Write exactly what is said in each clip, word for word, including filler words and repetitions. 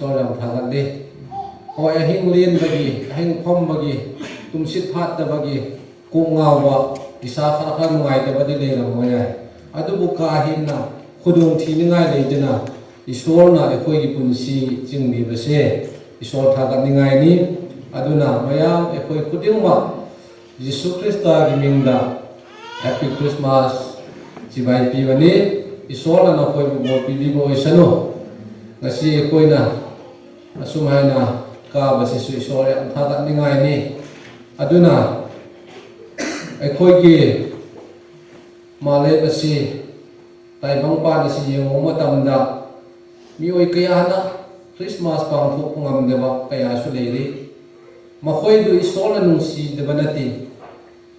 ꯏꯁꯣꯔ ꯌꯥꯝ ꯊꯥꯒꯠꯂꯤ꯫ ꯍꯣꯏ, ꯑꯍꯤꯡ ꯂꯦꯟꯕꯒꯤ, ꯑꯍꯤꯡ ꯐꯝꯕꯒꯤ, ꯇꯨꯝꯁꯤꯠ ꯐꯥꯠꯇꯕꯒꯤ, ꯀꯣꯛ ꯉꯥꯎꯕ, ꯏꯁꯥ ꯈꯔ ꯈꯔ ꯅꯨꯡꯉꯥꯏꯇꯕꯗꯤ ꯂꯩꯔꯝꯕ ꯌꯥꯏ꯫ ꯑꯗꯨꯕꯨ ꯀꯥ ꯍꯦꯟꯅ ꯈꯨꯗꯣꯡ ꯊꯤꯅꯤꯡꯉꯥꯏ ꯂꯩꯇꯅ ꯏꯁꯣꯔꯅ ꯑꯩꯈꯣꯏꯒꯤ ꯄꯨꯟꯁꯤ ꯆꯤꯡꯕꯤꯕꯁꯦ ꯏꯁꯣꯔ ꯊꯥꯒꯠꯅꯤꯡꯉꯥꯏꯅꯤ꯫ ꯑꯗꯨꯅ ꯃꯌꯥꯝ ꯑꯩꯈꯣꯏ ꯈꯨꯗꯤꯡꯃꯛ ꯖꯤꯁꯨ ꯈ꯭ꯔꯤꯁꯇꯒꯤ ꯃꯤꯡꯗ Happy Christmas ꯆꯤꯕꯥꯏ ꯄꯤꯕꯅꯤ꯫ ꯏꯁꯣꯔꯅ ꯅꯈꯣꯏꯕꯨ ꯕꯣꯔ ꯄꯤꯕꯤꯕ ꯑꯣꯏꯁꯅꯨ꯫ ꯉꯁꯤ ꯑꯩꯈꯣꯏꯅ ꯑꯁꯨꯝ ꯍꯥꯏꯅ ꯀꯥꯕꯁꯤꯁꯨ ꯏꯁꯣꯔ ꯌꯥꯝ ꯊꯥꯒꯠꯅꯤꯡꯉꯥꯏꯅꯤ꯫ ꯑꯗꯨꯅ ꯑꯩꯈꯣꯏꯒꯤ ꯃꯥꯂꯦꯝ ꯑꯁꯤ, ꯇꯥꯏꯕꯪꯄꯥꯟ ꯑꯁꯤ ꯌꯦꯡꯉꯨꯕ ꯃꯇꯝꯗ ꯃꯤꯑꯣꯏ ꯀꯌꯥꯅ ꯈ꯭ꯔꯤꯁꯃꯥꯁ ꯄꯥꯡꯊꯣꯛꯄ ꯉꯝꯗꯕ ꯀꯌꯥꯁꯨ ꯂꯩꯔꯤ꯫ ꯃꯈꯣꯏꯗꯨ ꯏꯁꯣꯔꯅ ꯅꯨꯡꯁꯤꯗꯕ ꯅꯠꯇꯦ,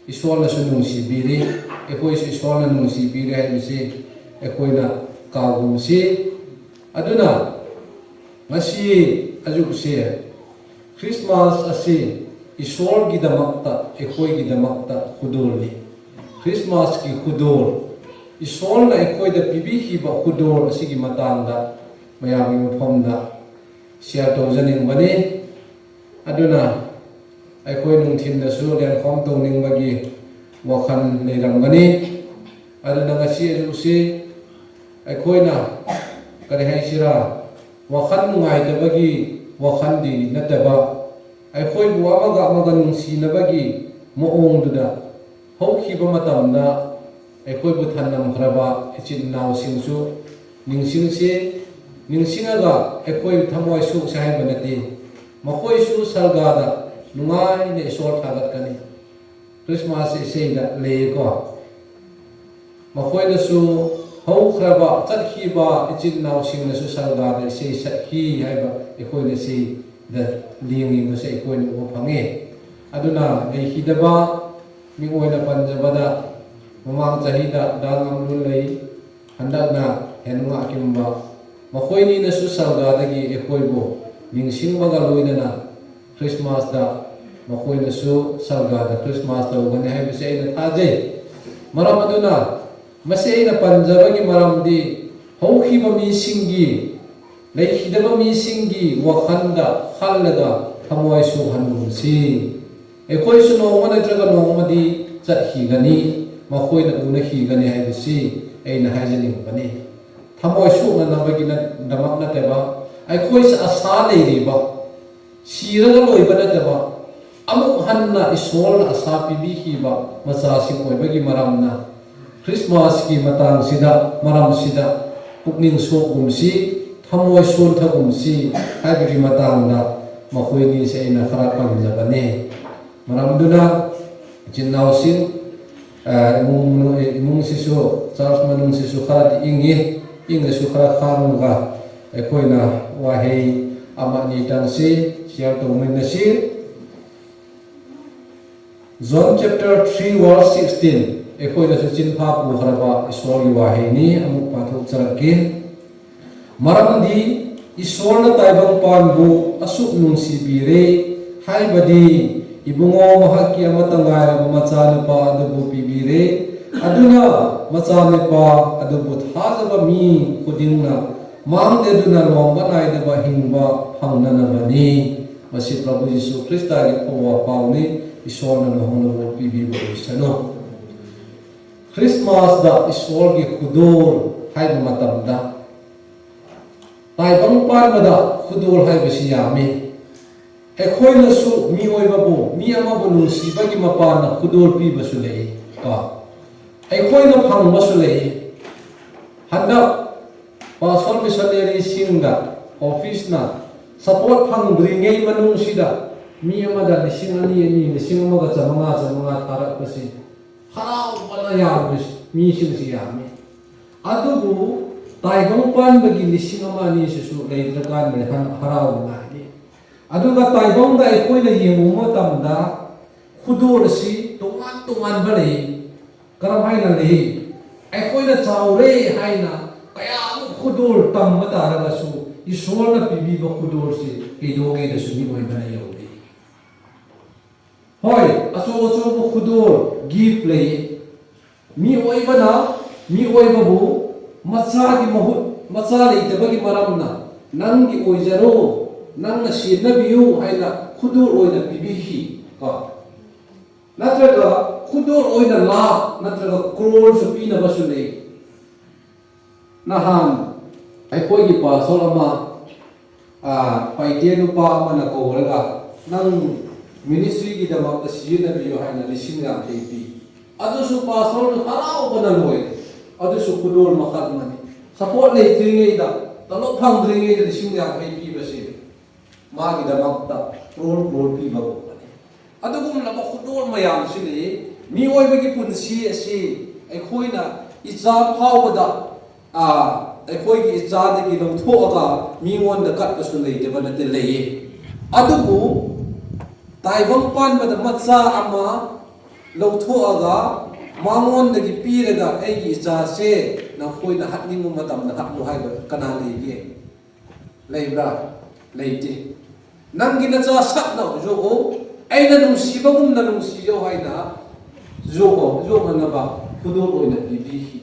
ꯏꯁꯣꯔꯅꯁꯨ ꯅꯨꯡꯁꯤꯕꯤꯔꯤ꯫ ꯑꯩꯈꯣꯏꯁꯨ ꯏꯁꯣꯔꯅ ꯅꯨꯡꯁꯤꯕꯤꯔꯤ ꯍꯥꯏꯕꯁꯤ ꯑꯩꯈꯣꯏꯅ ꯀꯥꯎꯒꯨꯝꯁꯤ꯫ ꯑꯗꯨꯅ ꯉꯁꯤ ꯑꯌꯨꯛꯁꯦ ꯈ꯭ꯔꯤꯁꯃꯥꯁ ꯑꯁꯤ ꯏꯁꯣꯔꯒꯤꯗꯃꯛꯇ, ꯑꯩꯈꯣꯏꯒꯤꯗꯃꯛꯇ ꯈꯨꯗꯣꯜꯅꯤ꯫ ꯈ꯭ꯔꯤꯁꯃꯥꯁꯀꯤ ꯈꯨꯗꯣꯜ, ꯏꯁꯣꯔꯅ ꯑꯩꯈꯣꯏꯗ ꯄꯤꯕꯤꯈꯤꯕ ꯈꯨꯗꯣꯜ ꯑꯁꯤꯒꯤ ꯃꯇꯥꯡꯗ ꯃꯌꯥꯝꯒꯤ ꯃꯐꯝꯗ ꯁꯤꯌꯥꯔ ꯇꯧꯖꯅꯤꯡꯕꯅꯤ꯫ ꯑꯗꯨꯅ ꯑꯩꯈꯣꯏ ꯅꯨꯡꯊꯤꯜꯗꯁꯨ ꯂꯦꯟꯐꯝ ꯇꯧꯅꯤꯡꯕꯒꯤ ꯋꯥꯈꯜ ꯂꯩꯔꯝꯒꯅꯤ꯫ ꯑꯗꯨꯅ ꯉꯁꯤ ꯑꯌꯨꯛꯁꯤ ꯑꯩꯈꯣꯏꯅ, ꯀꯔꯤ ꯍꯥꯏꯁꯤꯔꯥ, ꯋꯥꯈꯜ ꯅꯨꯡꯉꯥꯏꯇꯕꯒꯤ ꯋꯥꯈꯜꯗꯤ ꯅꯠꯇꯕ, ꯑꯩꯈꯣꯏꯕꯨ ꯑꯃꯒ ꯑꯃꯒ ꯅꯨꯡꯁꯤꯅꯕꯒꯤ ꯃꯑꯣꯡꯗꯨꯗ ꯍꯧꯈꯤꯕ ꯃꯇꯝꯗ ꯑꯩꯈꯣꯏꯕꯨ ꯊꯝꯂꯝꯈ꯭ꯔꯕ ꯏꯆꯤꯟ ꯏꯅꯥꯎꯁꯤꯡꯁꯨ ꯅꯤꯡꯁꯤꯡꯁꯤ꯫ ꯅꯤꯡꯁꯤꯡꯉꯒ ꯑꯩꯈꯣꯏ ꯊꯃꯣꯏ ꯁꯣꯛꯁꯤ ꯍꯥꯏꯕ ꯅꯠꯇꯦ꯫ ꯃꯈꯣꯏꯁꯨ ꯁꯔꯒꯥꯗ ꯅꯨꯡꯉꯥꯏꯅ ꯏꯁꯣꯔ ꯊꯥꯒꯠꯀꯅꯤ꯫ ꯈ꯭ꯔꯤꯁꯃꯥꯁ ꯏꯁꯩꯗ ꯂꯩꯌꯦꯀꯣ꯫ ꯃꯈꯣꯏꯅꯁꯨ ꯍꯧꯈ꯭ꯔꯕ, ꯆꯠꯈꯤꯕ ꯏꯆꯤꯟ ꯏꯅꯥꯎꯁꯤꯡꯅꯁꯨ ꯁꯔꯒꯥꯗ ꯏꯁꯩ ꯁꯛꯈꯤ ꯍꯥꯏꯕ ꯑꯩꯈꯣꯏꯅ ꯁꯤꯗ ꯂꯦꯡꯉꯤꯕꯁꯦ ꯑꯩꯈꯣꯏꯅ ꯎꯕ ꯐꯪꯉꯤ꯫ ꯑꯗꯨꯅ ꯂꯩꯈꯤꯗꯕ ꯃꯤꯡ ꯑꯣꯏꯅ ꯄꯟꯖꯕꯗ, ꯃꯃꯥꯡ ꯆꯍꯤꯗ ꯗꯥ ꯉꯝꯂꯨ ꯂꯩ, ꯍꯟꯗꯛꯅ ꯍꯦꯟꯉꯥꯛꯀꯤꯝꯕ, ꯃꯈꯣꯏꯅꯤꯅꯁꯨ ꯁꯔꯒꯥꯗꯒꯤ ꯑꯩꯈꯣꯏꯕꯨ ꯅꯤꯡꯁꯤꯡꯕꯒ ꯂꯣꯏꯅꯅ ꯈ꯭ꯔꯤꯁꯃꯥꯁꯇ ꯃꯈꯣꯏꯅꯁꯨ ꯁꯔꯒꯥꯗ ꯈ꯭ꯔꯤꯁꯃꯥꯁ ꯇꯧꯒꯅꯤ ꯍꯥꯏꯕꯁꯤ ꯑꯩꯅ ꯊꯥꯖꯩ꯫ ꯃꯔꯝ ꯑꯗꯨꯅ ꯃꯁꯤ ꯑꯩꯅ ꯄꯟꯖꯕꯒꯤ ꯃꯔꯝꯗꯤ ꯍꯧꯈꯤꯕ ꯃꯤꯁꯤꯡꯒꯤ ꯂꯩꯈꯤꯗꯕ ꯃꯤꯁꯤꯡꯒꯤ ꯋꯥꯈꯜꯗ ꯈꯜꯂꯒ ꯊꯃꯣꯏ ꯁꯣꯛꯍꯟꯒꯨꯝꯁꯤ꯫ ꯑꯩꯈꯣꯏꯁꯨ ꯅꯣꯡꯃ ꯅꯠꯇ꯭ꯔꯒ ꯅꯣꯡꯃꯗꯤ ꯆꯠꯈꯤꯒꯅꯤ, ꯃꯈꯣꯏꯅ ꯎꯅꯈꯤꯒꯅꯤ ꯍꯥꯏꯕꯁꯤ ꯑꯩꯅ ꯍꯥꯏꯖꯅꯤꯡꯕꯅꯤ꯫ ꯊꯃꯣꯏ ꯁꯣꯛꯅꯅꯕꯒꯤꯗꯃꯛ ꯅꯠꯇꯕ, ꯑꯩꯈꯣꯏꯁꯨ ꯑꯁꯥ ꯂꯩꯔꯤꯕ, ꯁꯤꯔꯒ ꯂꯣꯏꯕ ꯅꯠꯇꯕ, ꯑꯃꯨꯛ ꯍꯟꯅ ꯏꯁꯣꯔꯅ ꯑꯁꯥ ꯄꯤꯕꯤꯈꯤꯕ ꯃꯆꯥꯁꯤꯡ ꯑꯣꯏꯕꯒꯤ ꯃꯔꯝꯅ, ꯈ꯭ꯔꯤꯁꯃꯥꯁꯀꯤ ꯃꯇꯥꯡꯁꯤꯗ, ꯃꯔꯝꯁꯤꯗ ꯄꯨꯛꯅꯤꯡ ꯁꯣꯛꯒꯨꯝꯁꯤ, ꯊꯃꯣꯏ ꯁꯣꯟꯊꯒꯨꯝꯁꯤ ꯍꯥꯏꯕꯒꯤ ꯃꯇꯥꯡꯗ ꯃꯈꯣꯏꯅꯤꯁꯦ ꯑꯩꯅ ꯈꯔ ꯄꯟꯖꯕꯅꯦ꯫ ꯃꯔꯝ ꯑꯗꯨꯅ ꯏꯆꯤꯟ ꯏꯅꯥꯎꯁꯤꯡ, ꯑ, ꯏꯃꯨꯡ ꯃꯅꯨꯡ, ꯏꯃꯨꯡꯁꯤꯁꯨ, ꯆꯔꯆ ꯃꯅꯨꯡꯁꯤꯁꯨ ꯈꯔꯗꯤ ꯏꯪꯉꯤ, ꯏꯪꯉꯁꯨ ꯈꯔ ꯈꯥꯡꯉꯒ ꯑꯩꯈꯣꯏꯅ ꯋꯥꯍꯩ ꯑꯃ ꯑꯅꯤꯇꯪꯁꯤ ꯁꯤꯌꯔ ꯇꯧꯃꯤꯟꯅꯁꯤ꯫ John chapter three verse sixteen, ꯑꯩꯈꯣꯏꯅꯁꯨ ꯆꯤꯟꯐꯥ ꯄꯨꯈ꯭ꯔꯕ ꯏꯁꯣꯔꯒꯤ ꯋꯥꯍꯩꯅꯤ, ꯑꯃꯨꯛ ꯄꯥꯊꯣꯛꯆꯔꯛꯀꯦ꯫ ꯃꯔꯝꯗꯤ ꯏꯁꯣꯔꯅ ꯇꯥꯏꯕꯪꯄꯥꯟꯕꯨ ꯑꯁꯨꯛ ꯅꯨꯡꯁꯤꯕꯤꯔꯦ, ꯍꯥꯏꯕꯗꯤ ꯏꯕꯨꯡꯉꯣ ꯃꯍꯥꯛꯀꯤ ꯑꯃꯠꯇ ꯉꯥꯏꯔꯕ ꯃꯆꯥꯅꯨꯄꯥ ꯑꯗꯨꯕꯨ ꯄꯤꯕꯤꯔꯦ, ꯑꯗꯨꯅ ꯃꯆꯥꯅꯨꯄꯥ ꯑꯗꯨꯕꯨ ꯊꯥꯖꯕ ꯃꯤ ꯈꯨꯗꯤꯡꯅ ꯃꯥꯡꯗꯗꯨꯅ ꯂꯣꯝꯕ ꯅꯥꯏꯗꯕ ꯍꯤꯡꯕ ꯐꯪꯅꯅꯕꯅꯤ꯫ ꯃꯁꯤ ꯄ꯭ꯔꯚꯨ ꯖꯤꯁꯨ ꯈ꯭ꯔꯤꯁꯇꯒꯤ ꯑꯐꯕ ꯄꯥꯎꯅꯤ꯫ ꯏꯁꯣꯔꯅ ꯅꯍꯣꯡꯅꯕ ꯄꯤꯕꯤꯕ ꯑꯣꯏꯁꯅꯨ꯫ ꯈ꯭ꯔꯤꯁꯃꯥꯁꯇ ꯏꯁꯣꯔꯒꯤ ꯈꯨꯗꯣꯜ ꯍꯥꯏꯕ ꯃꯇꯝꯗ ꯇꯥꯏꯕꯪ ꯄꯥꯟꯕꯗ ꯈꯨꯗꯣꯜ ꯍꯥꯏꯕꯁꯤ ꯌꯥꯝꯃꯤ꯫ ꯑꯩꯈꯣꯏꯅꯁꯨ ꯃꯤꯑꯣꯏꯕꯕꯨ, ꯃꯤ ꯑꯃꯕꯨ ꯅꯨꯡꯁꯤꯕꯒꯤ ꯃꯄꯥꯟꯅ ꯈꯨꯗꯣꯜ ꯄꯤꯕꯁꯨ ꯂꯩ ꯀꯣ꯫ ꯑꯩꯈꯣꯏꯅ ꯐꯪꯕꯁꯨ ꯂꯩ꯫ ꯍꯟꯗꯛ ꯄꯥꯁꯇꯣꯔ ꯃꯤꯁꯅꯔꯤꯁꯤꯡꯗ ꯑꯣꯐꯤꯁꯅ ꯁꯄꯣꯔꯠ ꯐꯪꯗ꯭ꯔꯤꯉꯩ ꯃꯅꯨꯡꯁꯤꯗ ꯃꯤ ꯑꯃꯗ ꯂꯤꯁꯤꯡ ꯑꯅꯤ ꯑꯅꯤ, ꯂꯤꯁꯤꯡ ꯑꯃꯒ ꯆꯥꯃꯉꯥ ꯆꯥꯃꯉꯥ ꯊꯥꯔꯛꯄꯁꯤ ꯍꯔꯥꯎꯕꯅ ꯌꯥꯝꯃꯤ, ꯃꯤꯁꯤꯡꯁꯤ ꯌꯥꯝꯃꯤ꯫ ꯑꯗꯨꯕꯨ ꯇꯥꯏꯕꯪ ꯄꯥꯟꯕꯒꯤ ꯂꯤꯁꯤꯡ ꯑꯃ ꯑꯅꯤꯁꯤꯁꯨ ꯂꯩꯇ꯭ꯔꯀꯥꯟꯗ ꯍꯔꯥꯎꯕ ꯉꯥꯏꯔꯤ꯫ ꯑꯗꯨꯒ ꯇꯥꯏꯕꯪꯗ ꯑꯩꯈꯣꯏꯅ ꯌꯦꯡꯕ ꯃꯇꯝꯗ ꯈꯨꯗꯣꯜ ꯑꯁꯤ ꯇꯣꯉꯥꯟ ꯇꯣꯉꯥꯟꯕ ꯂꯩ꯫ ꯀꯔꯝꯍꯥꯏꯅ ꯂꯩ? ꯑꯩꯈꯣꯏꯅ ꯆꯥꯎꯔꯦ ꯍꯥꯏꯅ ꯀꯌꯥꯃꯨꯛ ꯈꯨꯗꯣꯜ ꯇꯝꯕ ꯇꯥꯔꯒꯁꯨ, ꯏꯁꯣꯔꯅ ꯄꯤꯕꯤꯕ ꯈꯨꯗꯣꯜꯁꯤ ꯀꯩꯗꯧꯉꯩꯗꯁꯨ ꯃꯤꯑꯣꯏꯕꯅ ꯌꯧꯗꯦ꯫ ꯍꯣꯏ, ꯑꯆꯧ ꯑꯆꯧꯕ ꯈꯨꯗꯣꯜ, ꯒꯤꯐ ꯂꯩ꯫ ꯃꯤꯑꯣꯏꯕꯅ ꯃꯤꯑꯣꯏꯕꯕꯨ ꯃꯆꯥꯒꯤ ꯃꯍꯨꯠ, ꯃꯆꯥ ꯂꯩꯇꯕꯒꯤ ꯃꯔꯝꯅ ꯅꯪꯒꯤ ꯑꯣꯏꯖꯔꯣ, ꯅꯪꯅ ꯁꯤꯖꯤꯟꯅꯕꯤꯌꯨ ꯍꯥꯏꯅ ꯈꯨꯗꯣꯜ ꯑꯣꯏꯅ ꯄꯤꯕꯤꯈꯤ꯫ ꯀꯣ, ꯅꯠꯇ꯭ꯔꯒ ꯈꯨꯗꯣꯜ ꯑꯣꯏꯅ ꯂꯥꯈ ꯅꯠꯇ꯭ꯔꯒ ꯀ꯭ꯔꯣꯔꯁꯨ ꯄꯤꯅꯕꯁꯨ ꯂꯩ꯫ ꯅꯍꯥꯟ ꯑꯩꯈꯣꯏꯒꯤ ꯄꯥꯁꯇꯣꯔ ꯑꯃ, ꯑꯥ, ꯄꯥꯏꯇꯦ ꯅꯨꯄꯥ ꯑꯃꯅ ꯀꯧꯔꯒ, "ꯅꯪ ꯃꯤꯅꯤꯁꯇ꯭ꯔꯤꯒꯤꯗꯃꯛꯇ ꯁꯤꯖꯤꯟꯅꯕꯤꯌꯨ" ꯍꯥꯏꯅ ꯂꯤꯁꯤꯡ ꯌꯥꯡꯈꯩ ꯄꯤ꯫ ꯑꯗꯨꯁꯨ ꯄꯥꯁꯇꯣꯔꯗꯨ ꯍꯔꯥꯎꯕꯅ ꯂꯣꯏꯔꯦ꯫ ꯑꯗꯨꯁꯨ ꯈꯨꯗꯣꯜ ꯃꯈꯜ ꯑꯃꯅꯤ꯫ ꯁꯄꯣꯔꯠ ꯂꯩꯇ꯭ꯔꯤꯉꯩꯗ, ꯇꯂꯣꯞ ꯐꯪꯗ꯭ꯔꯤꯉꯩꯗ ꯂꯤꯁꯤꯡ ꯌꯥꯡꯈꯩ ꯄꯤꯕꯁꯦ ꯃꯥꯒꯤꯗꯃꯛꯇ ꯀ꯭ꯔꯣꯔ ꯀ꯭ꯔꯣꯔ ꯄꯤꯕꯒꯨꯝꯕꯅꯤ꯫ ꯑꯗꯨꯒꯨꯝꯂꯕ ꯈꯨꯗꯣꯜ ꯃꯌꯥꯝꯁꯤꯅꯤ ꯃꯤꯑꯣꯏꯕꯒꯤ ꯄꯨꯟꯁꯤ ꯑꯁꯤ ꯑꯩꯈꯣꯏꯅ ꯏꯆꯥ ꯐꯥꯎꯕꯗ, ꯑꯥ, ꯑꯩꯈꯣꯏꯒꯤ ꯏꯆꯥꯗꯒꯤ ꯂꯧꯊꯣꯛꯑꯒ ꯃꯤꯉꯣꯟꯗ ꯀꯠꯄꯁꯨ ꯂꯩꯇꯕ ꯅꯠꯇꯦ, ꯂꯩꯌꯦ꯫ ꯑꯗꯨꯕꯨ ꯇꯥꯏꯕꯪ ꯄꯥꯟꯕꯗ ꯃꯆꯥ ꯑꯃ ꯂꯧꯊꯣꯛꯑꯒ ꯃꯉꯣꯟꯗꯒꯤ ꯄꯤꯔꯒ, "ꯑꯩꯒꯤ ꯏꯆꯥꯁꯦ ꯅꯈꯣꯏꯅ ꯍꯥꯠꯅꯤꯡꯕ ꯃꯇꯝꯗ ꯍꯥꯠꯂꯨ" ꯍꯥꯏꯕ ꯀꯅꯥ ꯂꯩꯒꯦ? ꯂꯩꯕ꯭ꯔꯥ? ꯂꯩꯇꯦ꯫ "ꯅꯪꯒꯤ ꯅꯆꯥ ꯁꯛꯅ ꯌꯣꯛꯎ, ꯑꯩꯅ ꯅꯨꯡꯁꯤꯕꯒꯨꯝꯅ ꯅꯨꯡꯁꯤꯌꯣ" ꯍꯥꯏꯅ ꯌꯣꯛꯑꯣ, ꯌꯣꯛꯅꯅꯕ ꯈꯨꯗꯣꯜ ꯑꯣꯏꯅ ꯄꯤꯕꯤꯈꯤ꯫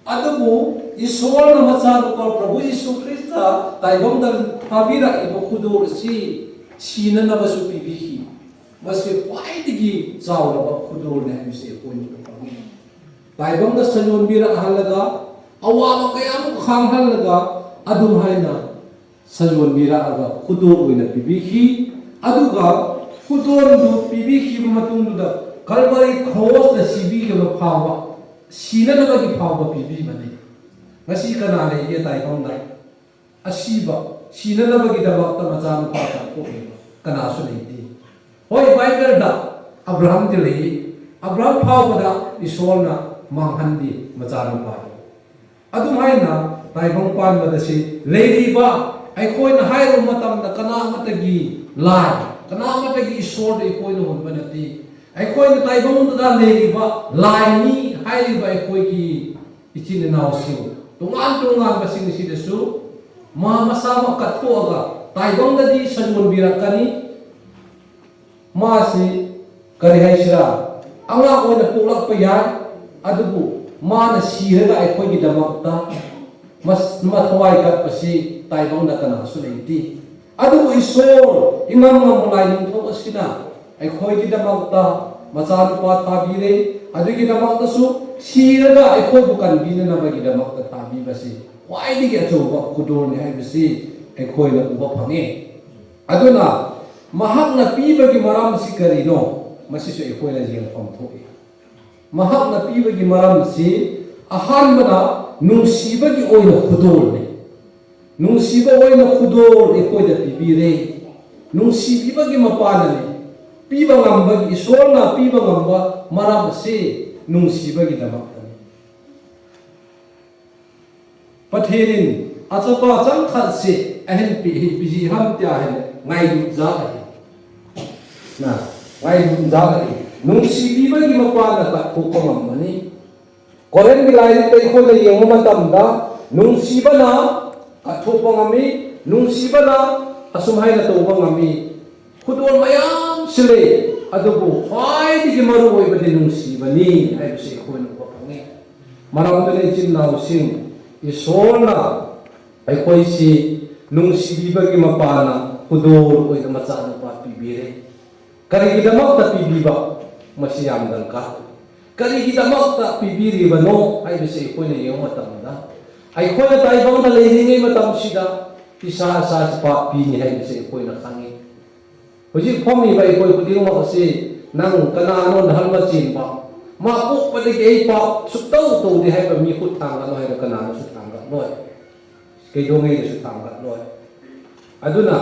ꯑꯗꯨꯕꯨ ꯏꯁꯣꯔꯅ ꯃꯆꯥꯅꯨꯄꯥ ꯄ꯭ꯔꯚꯨ ꯌꯤꯁꯨ ꯈ꯭ꯔꯤꯁꯇ ꯇꯥꯏꯕꯪꯗ ꯊꯥꯕꯤꯔꯛꯏꯕ ꯈꯨꯗꯣꯜ ꯑꯁꯤ ꯁꯤꯅꯅꯕꯁꯨ ꯄꯤꯕꯤꯈꯤ꯫ ꯃꯁꯤ ꯈ꯭ꯋꯥꯏꯗꯒꯤ ꯆꯥꯎꯔꯕ ꯈꯨꯗꯣꯜꯅꯤ ꯍꯥꯏꯕꯁꯤ ꯑꯩꯈꯣꯏꯅ ꯈꯪꯏ꯫ ꯇꯥꯏꯕꯪꯗ ꯁꯟꯌꯣꯟꯕꯤꯔꯛꯍꯜꯂꯒ, ꯑꯋꯥꯕ ꯀꯌꯥ ꯑꯃ ꯈꯥꯡꯍꯜꯂꯒ, ꯑꯗꯨꯝ ꯍꯥꯏꯅ ꯁꯟꯌꯣꯟꯕꯤꯔꯛꯑꯒ ꯈꯨꯗꯣꯜ ꯑꯣꯏꯅ ꯄꯤꯕꯤꯈꯤ꯫ ꯑꯗꯨꯒ ꯈꯨꯗꯣꯜꯗꯨ ꯄꯤꯕꯤꯈꯤꯕ ꯃꯇꯨꯡꯗꯨꯗ ꯀꯜꯕꯔꯤ ꯀ꯭ꯔꯣꯁꯇ ꯁꯤꯕꯤꯈꯤꯕ ꯐꯥꯎꯕ, ꯁꯤꯅꯅꯕꯒꯤ ꯐꯥꯎꯕ ꯄꯤꯕꯤꯕꯅꯤ꯫ ꯉꯁꯤ ꯀꯅꯥ ꯂꯩꯒꯦ ꯇꯥꯏꯕꯪꯗ? ꯑꯁꯤꯕ, ꯁꯤꯅꯅꯕꯒꯤꯗꯃꯛꯇ ꯃꯆꯥꯅꯨꯄꯥ ꯀꯠꯊꯣꯛꯂꯤꯕ ꯀꯅꯥꯁꯨ ꯂꯩꯇꯦ꯫ ꯍꯣꯏ, ꯕꯥꯏꯕꯜꯗ ꯑꯕ꯭ꯔꯥꯍꯝꯗꯤ ꯂꯩ꯫ ꯑꯕ꯭ꯔꯥꯍꯝ ꯐꯥꯎꯕꯗ ꯏꯁꯣꯔꯅ ꯃꯥꯡꯍꯟꯗꯦ ꯃꯆꯥꯅꯨꯄꯥꯗꯨ꯫ ꯑꯗꯨꯝꯍꯥꯏꯅ ꯇꯥꯏꯕꯪ ꯄꯥꯟꯕꯗ ꯁꯤ ꯂꯩꯔꯤꯕ ꯑꯩꯈꯣꯏꯅ ꯍꯥꯏꯔꯨꯕ ꯃꯇꯝꯗ ꯀꯅꯥ ꯑꯃꯠꯇꯒꯤ ꯂꯥꯏ, ꯀꯅꯥ ꯑꯃꯠꯇꯒꯤ ꯏꯁꯣꯔꯗ ꯑꯩꯈꯣꯏꯅ ꯍꯨꯟꯕ ꯅꯠꯇꯦ꯫ ꯑꯩꯈꯣꯏꯅ ꯇꯥꯏꯕꯪꯗ ꯂꯩꯔꯤꯕ ꯂꯥꯏꯅꯤ ꯍꯥꯏꯔꯤꯕ ꯑꯩꯈꯣꯏꯒꯤ ꯏꯆꯤꯟ ꯏꯅꯥꯎꯁꯤꯡ ꯇꯣꯉꯥꯟ ꯇꯣꯉꯥꯟꯕꯁꯤꯡ ꯑꯁꯤꯗꯁꯨ ꯃꯥ ꯃꯁꯥꯃꯛ ꯀꯠꯊꯣꯛꯑꯒ ꯇꯥꯏꯕꯪꯗꯗꯤ ꯁꯟꯌꯣꯟꯕꯤꯔꯛꯀꯅꯤ꯫ ꯃꯥꯁꯤ, ꯀꯔꯤ ꯍꯥꯏꯁꯤꯔꯥ, ꯑꯉꯥꯡ ꯑꯣꯏꯅ ꯄꯣꯛꯂꯛꯄ ꯌꯥꯏ, ꯑꯗꯨꯕꯨ ꯃꯥꯅ ꯁꯤꯔꯒ ꯑꯩꯈꯣꯏꯒꯤꯗꯃꯛꯇ ꯃꯁ-, ꯃꯊꯋꯥꯏ ꯀꯠꯄꯁꯤ ꯇꯥꯏꯕꯪꯗ ꯀꯅꯥꯁꯨ ꯂꯩꯇꯦ꯫ ꯑꯗꯨꯕꯨ ꯏꯁꯣꯔ ꯏꯉꯝ ꯉꯝꯕ ꯂꯥꯏꯅꯤꯡꯊꯧ ꯑꯁꯤꯅ ꯑꯩꯈꯣꯏꯒꯤꯗꯃꯛꯇ ꯃꯆꯥꯅꯨꯄꯥ ꯊꯥꯕꯤꯔꯦ꯫ ꯑꯗꯨꯒꯤꯗꯃꯛꯇꯁꯨ ꯁꯤꯔꯒ ꯑꯩꯈꯣꯏꯕꯨ ꯀꯟꯕꯤꯅꯅꯕꯒꯤꯗꯃꯛꯇ ꯊꯥꯕꯤꯕꯁꯤ ꯈ꯭ꯋꯥꯏꯗꯒꯤ ꯑꯆꯧꯕ ꯈꯨꯗꯣꯜꯅꯤ ꯍꯥꯏꯕꯁꯤ ꯑꯩꯈꯣꯏꯅ ꯎꯕ ꯐꯪꯉꯦ꯫ ꯑꯗꯨꯅ ꯃꯍꯥꯛꯅ ꯄꯤꯕꯒꯤ ꯃꯔꯝꯁꯤ ꯀꯔꯤꯅꯣ? ꯃꯁꯤꯁꯨ ꯑꯩꯈꯣꯏꯅ ꯌꯦꯡꯐꯝ ꯊꯣꯛꯏ꯫ ꯃꯍꯥꯛꯅ ꯄꯤꯕꯒꯤ ꯃꯔꯝꯁꯤ ꯑꯍꯥꯟꯕꯅ ꯅꯨꯡꯁꯤꯕꯒꯤ ꯑꯣꯏꯅ ꯈꯨꯗꯣꯜꯅꯤ꯫ ꯅꯨꯡꯁꯤꯕ ꯑꯣꯏꯅ ꯈꯨꯗꯣꯜ ꯑꯩꯈꯣꯏꯗ ꯄꯤꯕꯤꯔꯦ꯫ ꯅꯨꯡꯁꯤꯕꯤꯕꯒꯤ ꯃꯄꯥꯅꯅꯤ꯫ ꯄꯤꯕ ꯉꯝꯕꯒꯤ, ꯏꯁꯣꯔꯅ ꯄꯤꯕ ꯉꯝꯕ ꯃꯔꯝ ꯑꯁꯤ ꯅꯨꯡꯁꯤꯕꯒꯤꯗꯃꯛꯇꯅꯤ꯫ Pathian in a chapa changkhat seh a hin peh hi, ipi jeh ham tia ahileh, ngailut jat ahi. Na, ngailut jat ahi. ꯅꯨꯡꯁꯤꯕꯤꯕꯒꯤ ꯃꯄꯥꯅ ꯀꯠꯊꯣꯛꯄ ꯉꯝꯕꯅꯤ꯫ ꯀꯣꯔꯤꯟꯊꯒꯤ ꯂꯥꯏꯔꯤꯛꯇ ꯑꯩꯈꯣꯏꯅ ꯌꯦꯡꯕ ꯃꯇꯝꯗ, ꯅꯨꯡꯁꯤꯕꯅ ꯀꯠꯊꯣꯛꯄ ꯉꯝꯃꯤ, ꯅꯨꯡꯁꯤꯕꯅ ꯑꯁꯨꯝ ꯍꯥꯏꯅ ꯇꯧꯕ ꯉꯝꯃꯤ꯫ ꯈꯨꯗꯣꯜ ꯃꯌꯥꯝꯁꯨ ꯂꯩ, ꯑꯗꯨꯕꯨ ꯈ꯭ꯋꯥꯏꯗꯒꯤ ꯃꯔꯨ ꯑꯣꯏꯕꯗꯤ ꯅꯨꯡꯁꯤꯕꯅꯤ ꯍꯥꯏꯕꯁꯤ ꯑꯩꯈꯣꯏꯅ ꯎꯕ ꯐꯪꯉꯤ꯫ ꯃꯔꯝ ꯑꯗꯨꯅ ꯏꯆꯤꯟ ꯏꯅꯥꯎꯁꯤꯡ, ꯏꯁꯣꯔꯅ ꯑꯩꯈꯣꯏꯁꯤ ꯅꯨꯡꯁꯤꯕꯤꯕꯒꯤ ꯃꯄꯥꯅ ꯈꯨꯗꯣꯜ ꯑꯣꯏꯅ ꯃꯆꯥꯅꯨꯄꯥ ꯄꯤꯕꯤꯔꯦ꯫ ꯀꯔꯤꯒꯤꯗꯃꯛꯇ ꯄꯤꯕꯤꯕ? ꯃꯁꯤ ꯌꯥꯝ ꯗꯔꯀꯥꯔ ꯑꯣꯏ꯫ ꯀꯔꯤꯒꯤꯗꯃꯛꯇ ꯄꯤꯕꯤꯔꯤꯕꯅꯣ ꯍꯥꯏꯕꯁꯤ ꯑꯩꯈꯣꯏꯅ ꯌꯦꯡꯕ ꯃꯇꯝꯗ, ꯑꯩꯈꯣꯏꯅ ꯇꯥꯏꯕꯪꯗ ꯂꯩꯔꯤꯉꯩ ꯃꯇꯝꯁꯤꯗ ꯏꯁꯥ ꯏꯁꯥꯁꯤ ꯄꯥꯞꯄꯤꯅꯤ ꯍꯥꯏꯕꯁꯤ ꯑꯩꯈꯣꯏꯅ ꯈꯪꯉꯤ꯫ ꯍꯧꯖꯤꯛ ꯐꯝꯃꯤꯕ ꯑꯩꯈꯣꯏ ꯈꯨꯗꯤꯡꯃꯛ ꯑꯁꯤ ꯅꯪ ꯀꯅꯥꯅꯣ ꯅꯍꯥꯟꯕ ꯆꯦꯟꯕ? ꯃꯥ ꯄꯣꯛꯄꯗꯒꯤ ꯑꯩ ꯄꯥꯞ ꯁꯨꯛꯇꯧ ꯇꯧꯗꯦ ꯍꯥꯏꯕ ꯃꯤ ꯈꯨꯠ ꯊꯥꯡꯒꯠꯂꯣ ꯍꯥꯏꯔ ꯀꯅꯥꯅꯁꯨ ꯊꯥꯡꯒꯠꯂꯣꯏ꯫ ꯀꯩꯗꯧꯉꯩꯗꯁꯨ ꯊꯥꯡꯒꯠꯂꯣꯏ꯫ ꯑꯗꯨꯅ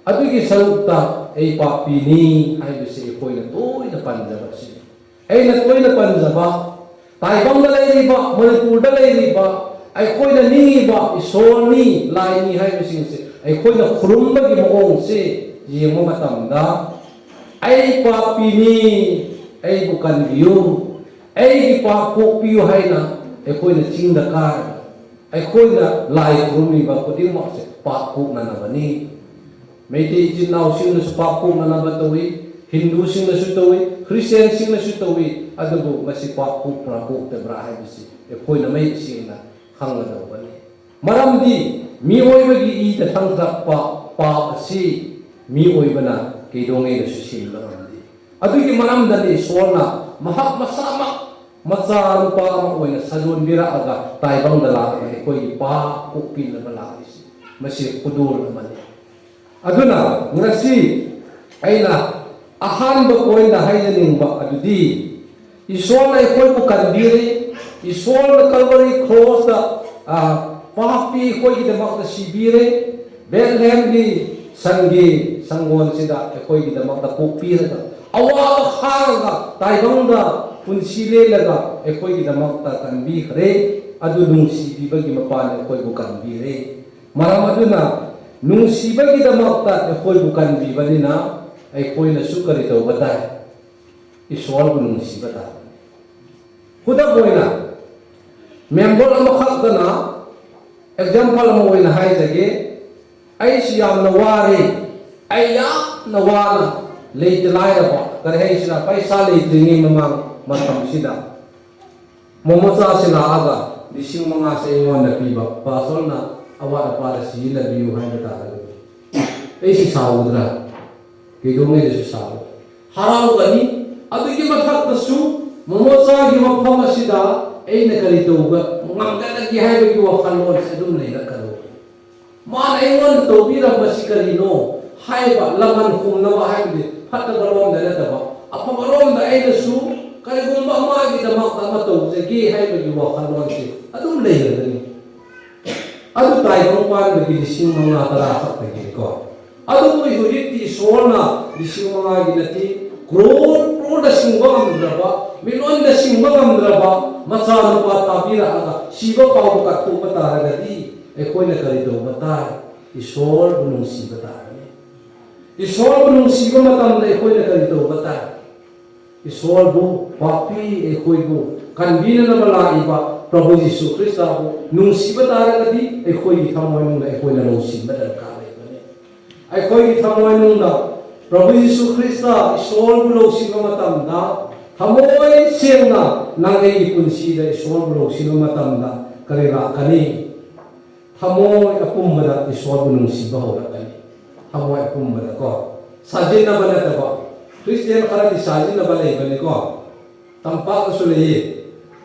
ꯑꯗꯨꯒꯤ ꯁꯔꯨꯛꯇ ꯑꯩ ꯄꯥꯞꯄꯤꯅꯤ ꯍꯥꯏꯕꯁꯤ ꯑꯩꯈꯣꯏꯅ ꯇꯣꯏꯅ ꯄꯟꯖꯕ ꯑꯁꯤꯅꯤ꯫ ꯑꯩꯅ ꯇꯣꯏꯅ ꯄꯟꯖꯕ, ꯇꯥꯏꯕꯪꯗ ꯂꯩꯔꯤꯕ, ꯃꯅꯤꯄꯨꯔꯗ ꯂꯩꯔꯤꯕ, ꯑꯩꯈꯣꯏꯅ ꯅꯤꯡꯉꯤꯕ ꯏꯁꯣꯔꯅꯤ, ꯂꯥꯏꯅꯤ ꯍꯥꯏꯕꯁꯤꯡꯁꯦ ꯑꯩꯈꯣꯏꯅ ꯈꯨꯔꯨꯝꯕꯒꯤ ꯃꯑꯣꯡꯁꯦ ꯌꯦꯡꯕ ꯃꯇꯝꯗ, "ꯑꯩ ꯄꯥꯄꯤꯅꯤ, ꯑꯩꯕꯨ ꯀꯟꯕꯤꯌꯨ, ꯑꯩꯒꯤ ꯄꯥꯞ ꯀꯣꯛꯄꯤꯌꯨ" ꯍꯥꯏꯅ ꯑꯩꯈꯣꯏꯅ ꯆꯤꯡꯗ ꯀꯥꯔꯒ ꯑꯩꯈꯣꯏꯅ ꯂꯥꯏ ꯈꯨꯔꯨꯝꯂꯤꯕ ꯈꯨꯗꯤꯡꯃꯛꯁꯦ ꯄꯥꯞ ꯀꯣꯛꯅꯅꯕꯅꯤ꯫ ꯃꯩꯇꯩ ꯏꯆꯤꯟ ꯏꯅꯥꯎꯁꯤꯡꯅꯁꯨ ꯄꯥꯞ ꯀꯣꯛꯅꯅꯕ ꯇꯧꯏ, ꯍꯤꯟꯗꯨꯁꯤꯡꯅꯁꯨ ꯇꯧꯏ, ꯈ꯭ꯔꯤꯁꯇꯤꯌꯥꯟꯁꯤꯡꯅꯁꯨ ꯇꯧꯏ꯫ ꯑꯗꯨꯕꯨ ꯃꯁꯤ ꯄꯥꯞ ꯀꯣꯛꯄ꯭ꯔꯥ ꯀꯣꯛꯇꯕ꯭ꯔꯥ ꯍꯥꯏꯕꯁꯤ ꯑꯩꯈꯣꯏꯅ ꯃꯌꯦꯛ ꯁꯦꯡꯅ ꯈꯪꯒꯗꯧꯕꯅꯤ꯫ ꯃꯔꯝꯗꯤ ꯃꯤꯑꯣꯏꯕꯒꯤ ꯏꯗ ꯊꯪꯂꯛꯄ ꯄꯥꯞ ꯑꯁꯤ ꯃꯤꯑꯣꯏꯕꯅ ꯀꯩꯗꯧꯉꯩꯗꯁꯨ ꯁꯤꯟꯕ ꯉꯝꯗꯦ꯫ ꯑꯗꯨꯒꯤ ꯃꯔꯝꯗꯅꯤ ꯏꯁꯣꯔꯅ ꯃꯍꯥꯛ ꯃꯁꯥꯃꯛ ꯃꯆꯥꯅꯨꯄꯥ ꯑꯃ ꯑꯣꯏꯅ ꯁꯟꯗꯣꯟꯕꯤꯔꯛꯑꯒ ꯇꯥꯏꯕꯪꯗ ꯂꯥꯛꯑꯒ ꯑꯩꯈꯣꯏꯒꯤ ꯄꯥꯞ ꯀꯣꯛꯄꯤꯅꯕ ꯂꯥꯛꯂꯤꯁꯤ꯫ ꯃꯁꯤ ꯈꯨꯗꯣꯜ ꯑꯃꯅꯤ꯫ ꯑꯗꯨꯅ ꯉꯁꯤ ꯑꯩꯅ ꯑꯍꯥꯟꯕ ꯄꯣꯏꯟꯗ ꯍꯥꯏꯖꯅꯤꯡꯕ ꯑꯗꯨꯗꯤ, ꯏꯁꯣꯔꯅ ꯑꯩꯈꯣꯏꯕꯨ ꯀꯟꯕꯤꯔꯤ꯫ ꯏꯁꯣꯔꯅ ꯀꯜꯕꯔꯤ ꯀ꯭ꯔꯣꯁꯇ, ꯑ, ꯄꯥꯄꯤ ꯑꯩꯈꯣꯏꯒꯤꯗꯃꯛꯇ ꯁꯤꯕꯤꯔꯦ꯫ ꯕꯦꯠꯂꯦꯍꯦꯝꯒꯤ ꯁꯟꯒꯤ ꯁꯪꯒꯣꯜꯁꯤꯗ ꯑꯩꯈꯣꯏꯒꯤꯗꯃꯛꯇ ꯄꯣꯛꯄꯤꯔꯒ, ꯑꯋꯥꯕ ꯈꯥꯡꯉꯒ, ꯇꯥꯏꯕꯪꯗ ꯄꯨꯟꯁꯤ ꯂꯦꯜꯂꯒ ꯑꯩꯈꯣꯏꯒꯤꯗꯃꯛꯇ ꯀꯟꯕꯤꯈ꯭ꯔꯦ꯫ ꯑꯗꯨ ꯅꯨꯡꯁꯤꯕꯤꯕꯒꯤ ꯃꯄꯥꯟ ꯑꯩꯈꯣꯏꯕꯨ ꯀꯟꯕꯤꯔꯦ꯫ ꯃꯔꯝ ꯑꯗꯨꯅ ꯅꯨꯡꯁꯤꯕꯒꯤꯗꯃꯛꯇ ꯑꯩꯈꯣꯏꯕꯨ ꯀꯟꯕꯤꯕꯅꯤꯅ ꯑꯩꯈꯣꯏꯅꯁꯨ ꯀꯔꯤ ꯇꯧꯕ ꯇꯥꯏ? ꯏꯁꯣꯔꯕꯨ ꯅꯨꯡꯁꯤꯕ ꯇꯥꯕꯅꯤ꯫ ꯈꯨꯗꯝ ꯑꯣꯏꯅ, ꯃꯦꯝꯕꯔ ꯑꯃꯈꯛꯇꯅ ꯑꯦꯛꯖꯥꯝꯄꯜ ꯑꯃ ꯑꯣꯏꯅ ꯍꯥꯏꯖꯒꯦ꯫ ꯑꯩꯁꯤ ꯌꯥꯝꯅ ꯋꯥꯔꯦ, ꯑꯩ ꯌꯥꯝꯅ ꯋꯥꯅ, ꯂꯩꯇ ꯂꯥꯏꯔꯕ, ꯀꯔꯤ ꯍꯥꯏꯁꯤꯔꯥ, ꯄꯩꯁꯥ ꯂꯩꯇ꯭ꯔꯤꯉꯩ ꯃꯃꯥꯡ ꯃꯇꯝꯁꯤꯗ ꯃꯣꯃꯣꯆꯥꯁꯤ ꯂꯥꯛꯑꯒ ꯂꯤꯁꯤꯡ ꯃꯉꯥꯁꯦ ꯑꯩꯉꯣꯟꯗ ꯄꯤꯕ, ꯄꯥꯁꯇꯔꯅ ꯑꯋꯥꯠ ꯑꯄꯥꯗ ꯁꯤꯖꯤꯟꯅꯕꯤꯌꯨ ꯍꯥꯏꯕ ꯇꯥꯔꯒꯗꯤ ꯑꯩꯁꯤ ꯁꯥꯎꯒꯗ꯭ꯔꯥ? ꯀꯩꯗꯧꯉꯩꯗꯁꯨ ꯁꯥꯎꯔꯣꯏ꯫ ꯍꯔꯥꯎꯒꯅꯤ꯫ ꯑꯗꯨꯒꯤ ꯃꯊꯛꯇꯁꯨ ꯃꯣꯃꯣꯆꯥꯒꯤ ꯃꯐꯝ ꯑꯁꯤꯗ ꯑꯩꯅ ꯀꯔꯤ ꯇꯧꯕ ꯉꯝꯒꯗꯒꯦ ꯍꯥꯏꯕꯒꯤ ꯋꯥꯈꯜꯂꯣꯟꯁꯦ ꯑꯗꯨꯝ ꯂꯩꯔꯛꯀꯗꯧꯕꯅꯤ꯫ ꯃꯥꯅ ꯑꯩꯉꯣꯟꯗ ꯇꯧꯕꯤꯔꯝꯕꯁꯤ ꯀꯔꯤꯅꯣ ꯍꯥꯏꯕ ꯂꯃꯟ ꯈꯨꯝꯅꯕ ꯍꯥꯏꯕꯗꯤ ꯐꯠꯇꯕ ꯔꯣꯝꯗ ꯅꯠꯇꯕ, ꯑꯐꯕ ꯔꯣꯝꯗ ꯑꯩꯅꯁꯨ ꯀꯔꯤꯒꯨꯝꯕ ꯃꯥꯒꯤꯗꯃꯛꯇ ꯑꯃ ꯇꯧꯖꯒꯦ ꯍꯥꯏꯕꯒꯤ ꯋꯥꯈꯜꯂꯣꯟꯁꯦ ꯑꯗꯨꯝ ꯂꯩꯔꯒꯅꯤ꯫ ꯑꯗꯨ ꯇꯥꯏꯕꯪ ꯄꯥꯟꯕꯒꯤ ꯂꯤꯁꯤꯡ ꯃꯉꯥ ꯇꯔꯥ ꯈꯛꯇꯒꯤꯅꯤꯀꯣ꯫ ꯑꯗꯨꯕꯨ ꯍꯧꯖꯤꯛꯇꯤ ꯏꯁꯣꯔꯅ ꯂꯤꯁꯤꯡ ꯃꯉꯥꯒꯤ ꯅꯠꯇꯦ, ꯀ꯭ꯔꯣꯔ ꯀ꯭ꯔꯣꯔꯗ ꯁꯤꯡꯕ ꯉꯝꯗ꯭ꯔꯕ, ꯃꯤꯂꯤꯌꯟꯗ ꯁꯤꯡꯕ ꯉꯝꯗ꯭ꯔꯕ ꯃꯆꯥꯅꯨꯄꯥ ꯊꯥꯕꯤꯔꯛꯑꯒ ꯁꯤꯕ ꯐꯥꯎꯕ ꯀꯠꯊꯣꯛꯄ ꯇꯥꯔꯒꯗꯤ ꯑꯩꯈꯣꯏꯅ ꯀꯔꯤ ꯇꯧꯕ ꯇꯥꯏ? ꯏꯁꯣꯔꯕꯨ ꯅꯨꯡꯁꯤꯕ ꯇꯥꯔꯅꯤ꯫ ꯏꯁꯣꯔꯕꯨ ꯅꯨꯡꯁꯤꯕ ꯃꯇꯝꯗ ꯑꯩꯈꯣꯏꯅ ꯀꯔꯤ ꯇꯧꯕ ꯇꯥꯏ? ꯏꯁꯣꯔꯕꯨ, ꯄꯥꯄꯤ ꯑꯩꯈꯣꯏꯕꯨ ꯀꯟꯕꯤꯅꯅꯕ ꯂꯥꯛꯏꯕ ꯄ꯭ꯔꯚꯨ ꯖꯤꯁꯨ ꯈ꯭ꯔꯤꯁꯇꯕꯨ ꯅꯨꯡꯁꯤꯕ ꯇꯥꯔꯒꯗꯤ ꯑꯩꯈꯣꯏꯒꯤ ꯊꯃꯣꯏꯅꯨꯡꯗ ꯑꯩꯈꯣꯏꯅ ꯂꯧꯁꯤꯟꯕ ꯗꯔꯀꯥꯔ ꯂꯩꯕꯅꯤ꯫ ꯑꯩꯈꯣꯏꯒꯤ ꯊꯃꯣꯏꯅꯨꯡꯗ ꯄ꯭ꯔꯚꯨ ꯖꯤꯁꯨ ꯈ꯭ꯔꯤꯁꯇ ꯏꯁꯣꯔꯕꯨ ꯂꯧꯁꯤꯟꯕ ꯃꯇꯝꯗ, ꯊꯃꯣꯏ ꯁꯦꯡꯅ ꯅꯪ ꯑꯩꯒꯤ ꯄꯨꯟꯁꯤꯗ ꯏꯁꯣꯔꯕꯨ ꯂꯧꯁꯤꯟꯕ ꯃꯇꯝꯗ ꯀꯔꯤ ꯂꯥꯛꯀꯅꯤ? ꯊꯃꯣꯏ ꯑꯄꯨꯝꯕꯗ ꯏꯁꯣꯔꯕꯨ ꯅꯨꯡꯁꯤꯕ ꯍꯧꯔꯛꯀꯅꯤ꯫ ꯊꯃꯣꯏ ꯑꯄꯨꯝꯕꯗꯀꯣ, ꯁꯥꯖꯤꯟꯅꯕ ꯅꯠꯇꯕ꯫ ꯈ꯭ꯔꯤꯁꯇꯤꯌꯥꯟ ꯈꯔꯗꯤ ꯁꯥꯖꯤꯟꯅꯕ ꯂꯩꯕꯅꯤꯀꯣ, ꯇꯝꯄꯥꯛꯇꯁꯨ ꯂꯩꯌꯦ꯫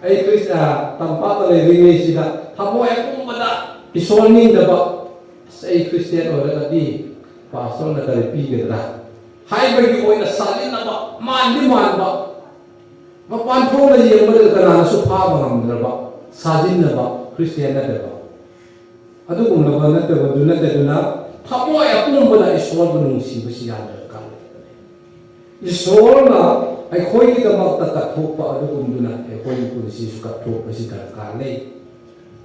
ꯑꯩ ꯈ꯭ꯔꯤꯁ-, ꯑ, ꯇꯝꯄꯥꯛꯇ ꯂꯩꯔꯤꯉꯩꯁꯤꯗ ꯊꯃꯣꯏ ꯑꯄꯨꯝꯕꯗ ꯏꯁꯣꯔ ꯅꯤꯡꯗꯕ, "ꯑꯁ, ꯑꯩ ꯈ꯭ꯔꯤꯁꯇꯤꯌꯥꯟ ꯑꯣꯏꯔꯒꯗꯤ ꯄꯥꯁꯇꯔꯅ ꯀꯔꯤ ꯄꯤꯒꯗ꯭ꯔꯥ?" ꯍꯥꯏꯕꯒꯤ ꯑꯣꯏꯅ ꯁꯥꯖꯤꯟꯅꯕ, ꯃꯥꯟꯗꯤ ꯃꯥꯟꯕ, ꯃꯄꯥꯟ ꯊꯣꯛꯅ ꯌꯦꯡꯕꯗ ꯀꯅꯥꯅꯁꯨ ꯐꯥꯕ ꯉꯝꯗ꯭ꯔꯕ, ꯁꯥꯖꯤꯟꯅꯕ, ꯈ꯭ꯔꯤꯁꯇꯤꯌꯥꯟ ꯅꯠꯇꯕ꯫ ꯑꯗꯨꯒꯨꯝꯂꯕ ꯅꯠꯇꯕꯗꯨ ꯅꯠꯇꯗꯨꯅ, ꯊꯃꯣꯏ ꯑꯄꯨꯝꯕꯅ ꯏꯁꯣꯔꯕꯨ ꯅꯨꯡꯁꯤꯕꯁꯤ ꯌꯥꯝꯅ ꯗꯔꯀꯥꯔ ꯑꯣꯏꯕꯅꯤ꯫ ꯏꯁꯣꯔꯅ ꯑꯩꯈꯣꯏꯒꯤꯗꯃꯛꯇ ꯀꯠꯊꯣꯛꯄ ꯑꯗꯨꯒꯨꯝꯗꯨꯅ ꯑꯩꯈꯣꯏꯒꯤ ꯄꯨꯟꯁꯤꯁꯨ ꯀꯠꯊꯣꯛꯄꯁꯤ ꯗꯔꯀꯥꯔ ꯂꯩ꯫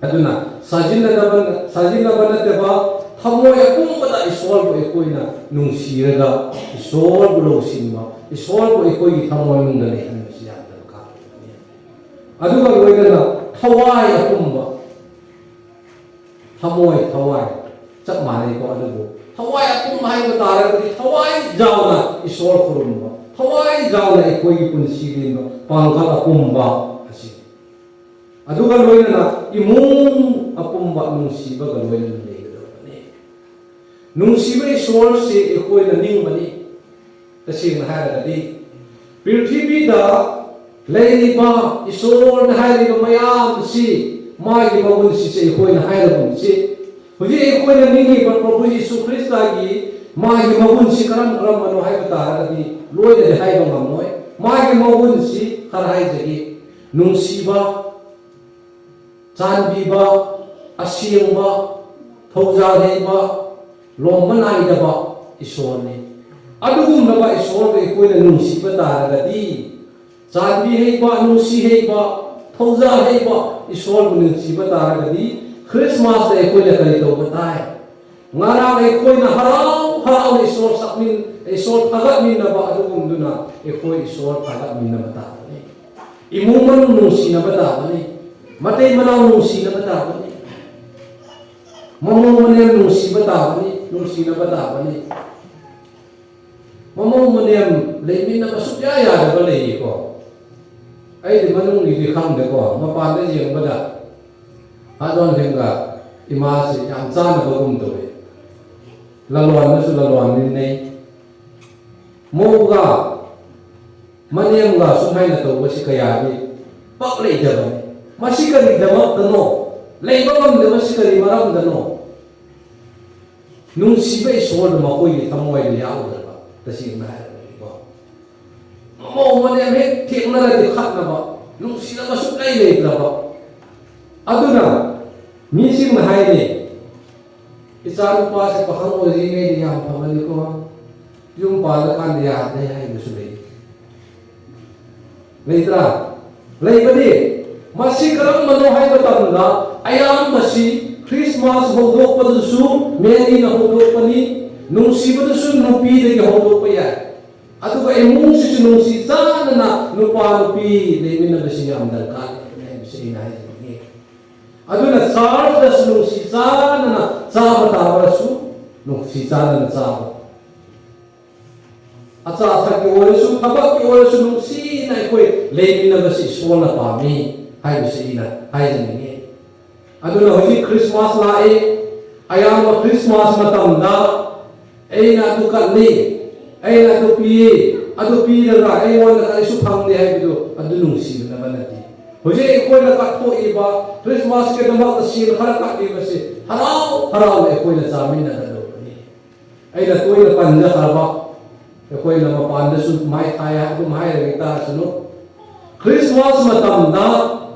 ꯑꯗꯨꯅ ꯁꯥꯖꯤꯟꯅꯗꯕ, ꯁꯥꯖꯤꯟꯅꯕ ꯅꯠꯇꯕ, ꯊꯃꯣꯏ ꯑꯄꯨꯝꯕꯗ ꯏꯁꯣꯔꯕꯨ ꯑꯩꯈꯣꯏꯅ ꯅꯨꯡꯁꯤꯔꯒ, ꯏꯁꯣꯔꯕꯨ ꯂꯧꯁꯤꯟꯕ, ꯏꯁꯣꯔꯕꯨ ꯑꯩꯈꯣꯏꯒꯤ ꯊꯃꯣꯏꯅꯨꯡꯗ ꯂꯩꯍꯟꯕꯁꯤ ꯌꯥꯝ ꯗꯔꯀꯥꯔ ꯑꯣꯏꯕꯅꯤ꯫ ꯑꯗꯨꯒ ꯂꯣꯏꯅꯅ ꯊꯋꯥꯏ ꯑꯄꯨꯝꯕ, ꯊꯃꯣꯏ, ꯊꯋꯥꯏ ꯆꯞ ꯃꯥꯟꯅꯩꯀꯣ, ꯑꯗꯨꯕꯨ ꯊꯋꯥꯏ ꯑꯄꯨꯝꯕ ꯍꯥꯏꯕ ꯇꯥꯔꯒꯗꯤ ꯊꯋꯥꯏ ꯌꯥꯎꯅ ꯏꯁꯣꯔ ꯈꯨꯔꯨꯝꯕ, ꯊꯋꯥꯏ ꯌꯥꯎꯅ ꯑꯩꯈꯣꯏꯒꯤ ꯄꯨꯟꯁꯤ ꯂꯦꯟꯕ ꯄꯥꯡꯒꯜ ꯑꯄꯨꯝꯕ ꯑꯁꯤꯅꯤ꯫ ꯑꯗꯨꯒ ꯂꯣꯏꯅꯅ ꯏꯃꯨꯡ ꯑꯄꯨꯝꯕ ꯅꯨꯡꯁꯤꯕꯒ ꯂꯣꯏꯅꯅ ꯂꯩꯒꯗꯕꯅꯤ꯫ ꯅꯨꯡꯁꯤꯕ ꯏꯁꯣꯔꯁꯤ ꯑꯩꯈꯣꯏꯅ ꯅꯤꯡꯕꯅꯤ꯫ ꯇꯁꯦꯡꯅ ꯍꯥꯏꯔꯒꯗꯤ, ꯄ꯭ꯔꯤꯊꯤꯕꯤꯗ ꯂꯩꯔꯤꯕ ꯏꯁꯣꯔꯅ ꯍꯥꯏꯔꯤꯕ ꯃꯌꯥꯝꯁꯤ, ꯃꯥꯒꯤ ꯃꯒꯨꯟꯁꯤꯁꯦ ꯑꯩꯈꯣꯏꯅ ꯍꯥꯏꯔꯒꯨꯝꯁꯤ, ꯍꯧꯖꯤꯛ ꯑꯩꯈꯣꯏꯅ ꯅꯤꯡꯉꯤꯕ ꯄ꯭ꯔꯚꯨ ꯌꯤꯁꯨ ꯈ꯭ꯔꯤꯁꯇꯒꯤ ꯃꯥꯒꯤ ꯃꯒꯨꯟꯁꯤ ꯀꯔꯝ ꯀꯔꯝꯕꯅꯣ ꯍꯥꯏꯕ ꯇꯥꯔꯒꯗꯤ, ꯂꯣꯏꯅꯗꯤ ꯍꯥꯏꯕ ꯉꯝꯃꯣꯏ꯫ ꯃꯥꯒꯤ ꯃꯒꯨꯟꯁꯤ ꯈꯔ ꯍꯥꯏꯖꯒꯦ: ꯅꯨꯡꯁꯤꯕ, ꯆꯥꯟꯕꯤꯕ, ꯑꯁꯦꯡꯕ, ꯊꯧꯖꯥꯜ ꯍꯩꯕ, ꯂꯣꯝꯕ ꯅꯥꯏꯗꯕ ꯏꯁꯣꯔꯅꯤ꯫ ꯑꯗꯨꯒꯨꯝꯂꯕ ꯏꯁꯣꯔꯕꯨ ꯑꯩꯈꯣꯏꯅ ꯅꯨꯡꯁꯤꯕ ꯇꯥꯔꯒꯗꯤ, ꯆꯥꯟꯕꯤ ꯍꯩꯕ, ꯅꯨꯡꯁꯤ ꯍꯩꯕ, ꯊꯧꯖꯥꯜ ꯍꯩꯕ ꯏꯁꯣꯔꯕꯨ ꯅꯨꯡꯁꯤꯕ ꯇꯥꯔꯒꯗꯤ, ꯈ꯭ꯔꯤꯁꯃꯥꯁꯇ ꯑꯩꯈꯣꯏꯅ ꯀꯔꯤ ꯇꯧꯕ ꯇꯥꯏ? ꯉꯔꯥꯡ ꯑꯩꯈꯣꯏꯅ ꯍꯔꯥꯎ ꯍꯔꯥꯎꯅ ꯏꯁꯣꯔ ꯁꯛꯃꯤꯟ-, ꯏꯁꯣꯔ ꯊꯥꯒꯠꯃꯤꯟꯅꯕ ꯑꯗꯨꯒꯨꯝꯗꯨꯅ ꯑꯩꯈꯣꯏ ꯏꯁꯣꯔ ꯊꯥꯒꯠꯃꯤꯟꯅꯕ ꯇꯥꯕꯅꯤ꯫ ꯏꯃꯨꯡ ꯃꯅꯨꯡ ꯅꯨꯡꯁꯤꯅꯕ ꯇꯥꯕꯅꯤ꯫ ꯃꯇꯩ ꯃꯅꯥꯎ ꯅꯨꯡꯁꯤꯅꯕ ꯇꯥꯕꯅꯤ꯫ ꯃꯃꯧ ꯃꯅꯦꯝ ꯅꯨꯡꯁꯤꯕ ꯇꯥꯕꯅꯤ, ꯅꯨꯡꯁꯤꯅꯕ ꯇꯥꯕꯅꯤ꯫ ꯃꯃꯧ ꯃꯅꯦꯝ ꯂꯩꯃꯤꯟꯅꯕ ꯁꯨꯛꯌꯥ ꯌꯥꯗꯕ ꯂꯩꯌꯦꯀꯣ꯫ ꯑꯩꯗꯤ ꯃꯅꯨꯡꯒꯤꯗꯤ ꯈꯪꯗꯦꯀꯣ, ꯃꯄꯥꯟꯗ ꯌꯦꯡꯕꯗ ꯑꯗꯣꯟꯁꯤꯡꯒ ꯏꯃꯥꯁꯤ ꯌꯥꯝ ꯆꯥꯟꯅꯕꯒꯨꯝ ꯇꯧꯋꯤ꯫ ꯂꯂꯣꯟꯕꯁꯨ ꯂꯂꯣꯟꯕꯤꯅꯩ꯫ ꯃꯧꯒ ꯃꯅꯦꯝꯒ ꯁꯨꯃꯥꯏꯅ ꯇꯧꯕꯁꯤ ꯀꯌꯥꯗꯤ ꯄꯥꯛ ꯂꯩꯇꯕꯅꯤ꯫ ꯃꯁꯤ ꯀꯔꯤꯗꯃꯛꯇꯅꯣ? ꯂꯩꯕ ꯉꯝꯗꯕꯁꯤ ꯀꯔꯤ ꯃꯔꯝꯗꯅꯣ? ꯅꯨꯡꯁꯤꯕ ꯏꯁꯣꯔꯅ ꯃꯈꯣꯏꯒꯤ ꯊꯃꯣꯏꯗ ꯌꯥꯎꯗ꯭ꯔꯕ, ꯇꯁꯦꯡꯅ ꯍꯥꯏꯔꯕꯗꯤꯀꯣ꯫ ꯃꯃꯧ ꯃꯅꯦꯝ ꯍꯦꯛ ꯊꯦꯡꯅꯔꯗꯤ ꯈꯠꯅꯕ, ꯅꯨꯡꯁꯤꯅꯕ ꯁꯨꯛꯂꯩ ꯂꯩꯇ꯭ꯔꯕ꯫ ꯑꯗꯨꯅ ꯃꯤꯁꯤꯡꯅ ꯍꯥꯏꯅꯩ, "ꯏꯆꯥ ꯅꯨꯄꯥꯁꯦ ꯄꯥꯈꯪ ꯑꯣꯏꯔꯤꯉꯩꯗ ꯌꯥꯝ ꯐꯕꯅꯤꯀꯣ, ꯌꯨꯝ ꯄꯥꯜꯂꯀꯥꯟꯗ ꯌꯥꯗ꯭ꯔꯦ" ꯍꯥꯏꯕꯁꯨ ꯂꯩ꯫ ꯂꯩꯇ꯭ꯔꯥ? ꯂꯩꯕꯅꯤ꯫ ꯃꯁꯤ ꯀꯔꯝꯕꯅꯣ ꯍꯥꯏꯕ ꯃꯇꯝꯗ, ꯑꯌꯥꯝꯕꯁꯤ ꯈ꯭ꯔꯤꯁꯃꯥꯁ ꯍꯧꯗꯣꯛꯄꯗꯨꯁꯨ ꯃꯦꯔꯤꯅ ꯍꯧꯗꯣꯛꯄꯅꯤ, ꯅꯨꯡꯁꯤꯕꯗꯨꯁꯨ ꯅꯨꯄꯤꯗꯒꯤ ꯍꯧꯗꯣꯛꯄ ꯌꯥꯏ꯫ ꯑꯗꯨꯒ ꯏꯃꯨꯡꯁꯤꯁꯨ ꯅꯨꯡꯁꯤ ꯆꯥꯟꯅꯅ ꯅꯨꯄꯥ ꯅꯨꯄꯤ ꯂꯩꯃꯤꯟꯅꯕꯁꯤ ꯌꯥꯝ ꯗꯔꯀꯥꯔ ꯂꯩ ꯍꯥꯏꯕꯁꯤ ꯑꯩꯅ ꯍꯥꯏꯖꯅꯤꯡꯉꯤ꯫ ꯑꯗꯨꯅ ꯆꯥꯔꯆꯇꯁꯨ ꯅꯨꯡꯁꯤ ꯆꯥꯟꯅꯅ ꯆꯥꯕ ꯇꯥꯔꯁꯨ, ꯅꯨꯡꯁꯤ ꯆꯥꯟꯅꯅ ꯆꯥꯕ꯫ ꯑꯆꯥ ꯑꯊꯛꯀꯤ ꯑꯣꯏꯔꯁꯨ, ꯊꯕꯛꯀꯤ ꯑꯣꯏꯔꯁꯨ, ꯅꯨꯡꯁꯤꯅ ꯑꯩꯈꯣꯏ ꯂꯩꯃꯤꯟꯅꯕꯁꯤ ꯏꯁꯣꯔꯅ ꯄꯥꯝꯃꯤ ꯍꯥꯏꯕꯁꯤ ꯑꯩꯅ ꯍꯥꯏꯖꯅꯤꯡꯉꯤ꯫ ꯑꯗꯨꯅ ꯍꯧꯖꯤꯛ ꯈ꯭ꯔꯤꯁꯃꯥꯁ ꯂꯥꯛꯏ꯫ ꯑꯌꯥꯝꯕ ꯈ꯭ꯔꯤꯁꯃꯥꯁ ꯃꯇꯝꯗ ꯑꯩꯅ ꯑꯗꯨ ꯀꯠꯂꯤ, ꯑꯩꯅ ꯑꯗꯨ ꯄꯤꯌꯦ, ꯑꯗꯨ ꯄꯤꯔꯒ ꯑꯩꯉꯣꯟꯗ ꯀꯔꯤꯁꯨ ꯐꯪꯗꯦ ꯍꯥꯏꯕꯗꯨ, ꯑꯗꯨ ꯅꯨꯡꯁꯤꯅꯕ ꯅꯠꯇꯦ꯫ ꯍꯧꯖꯤꯛ ꯑꯩꯈꯣꯏꯅ ꯀꯠꯊꯣꯛꯏꯕ ꯈ꯭ꯔꯤꯁꯃꯥꯁꯀꯤꯗꯃꯛꯇ ꯁꯦꯜ ꯈꯔ ꯀꯠꯂꯤꯕꯁꯤ ꯍꯔꯥꯎ ꯍꯔꯥꯎꯅ ꯑꯩꯈꯣꯏꯅ ꯆꯥꯃꯤꯟꯅꯒꯗꯧꯕꯅꯤ꯫ ꯑꯩꯅ ꯇꯣꯏꯅ ꯄꯟꯖꯈ꯭ꯔꯕ, ꯑꯩꯈꯣꯏꯅ ꯃꯄꯥꯟꯗꯁꯨ ꯃꯥꯏ ꯊꯥꯏ ꯑꯗꯨꯝ ꯍꯥꯏꯔꯒ ꯇꯥꯔꯁꯅꯨ, ꯈ꯭ꯔꯤꯁꯃꯥꯁ ꯃꯇꯝꯗ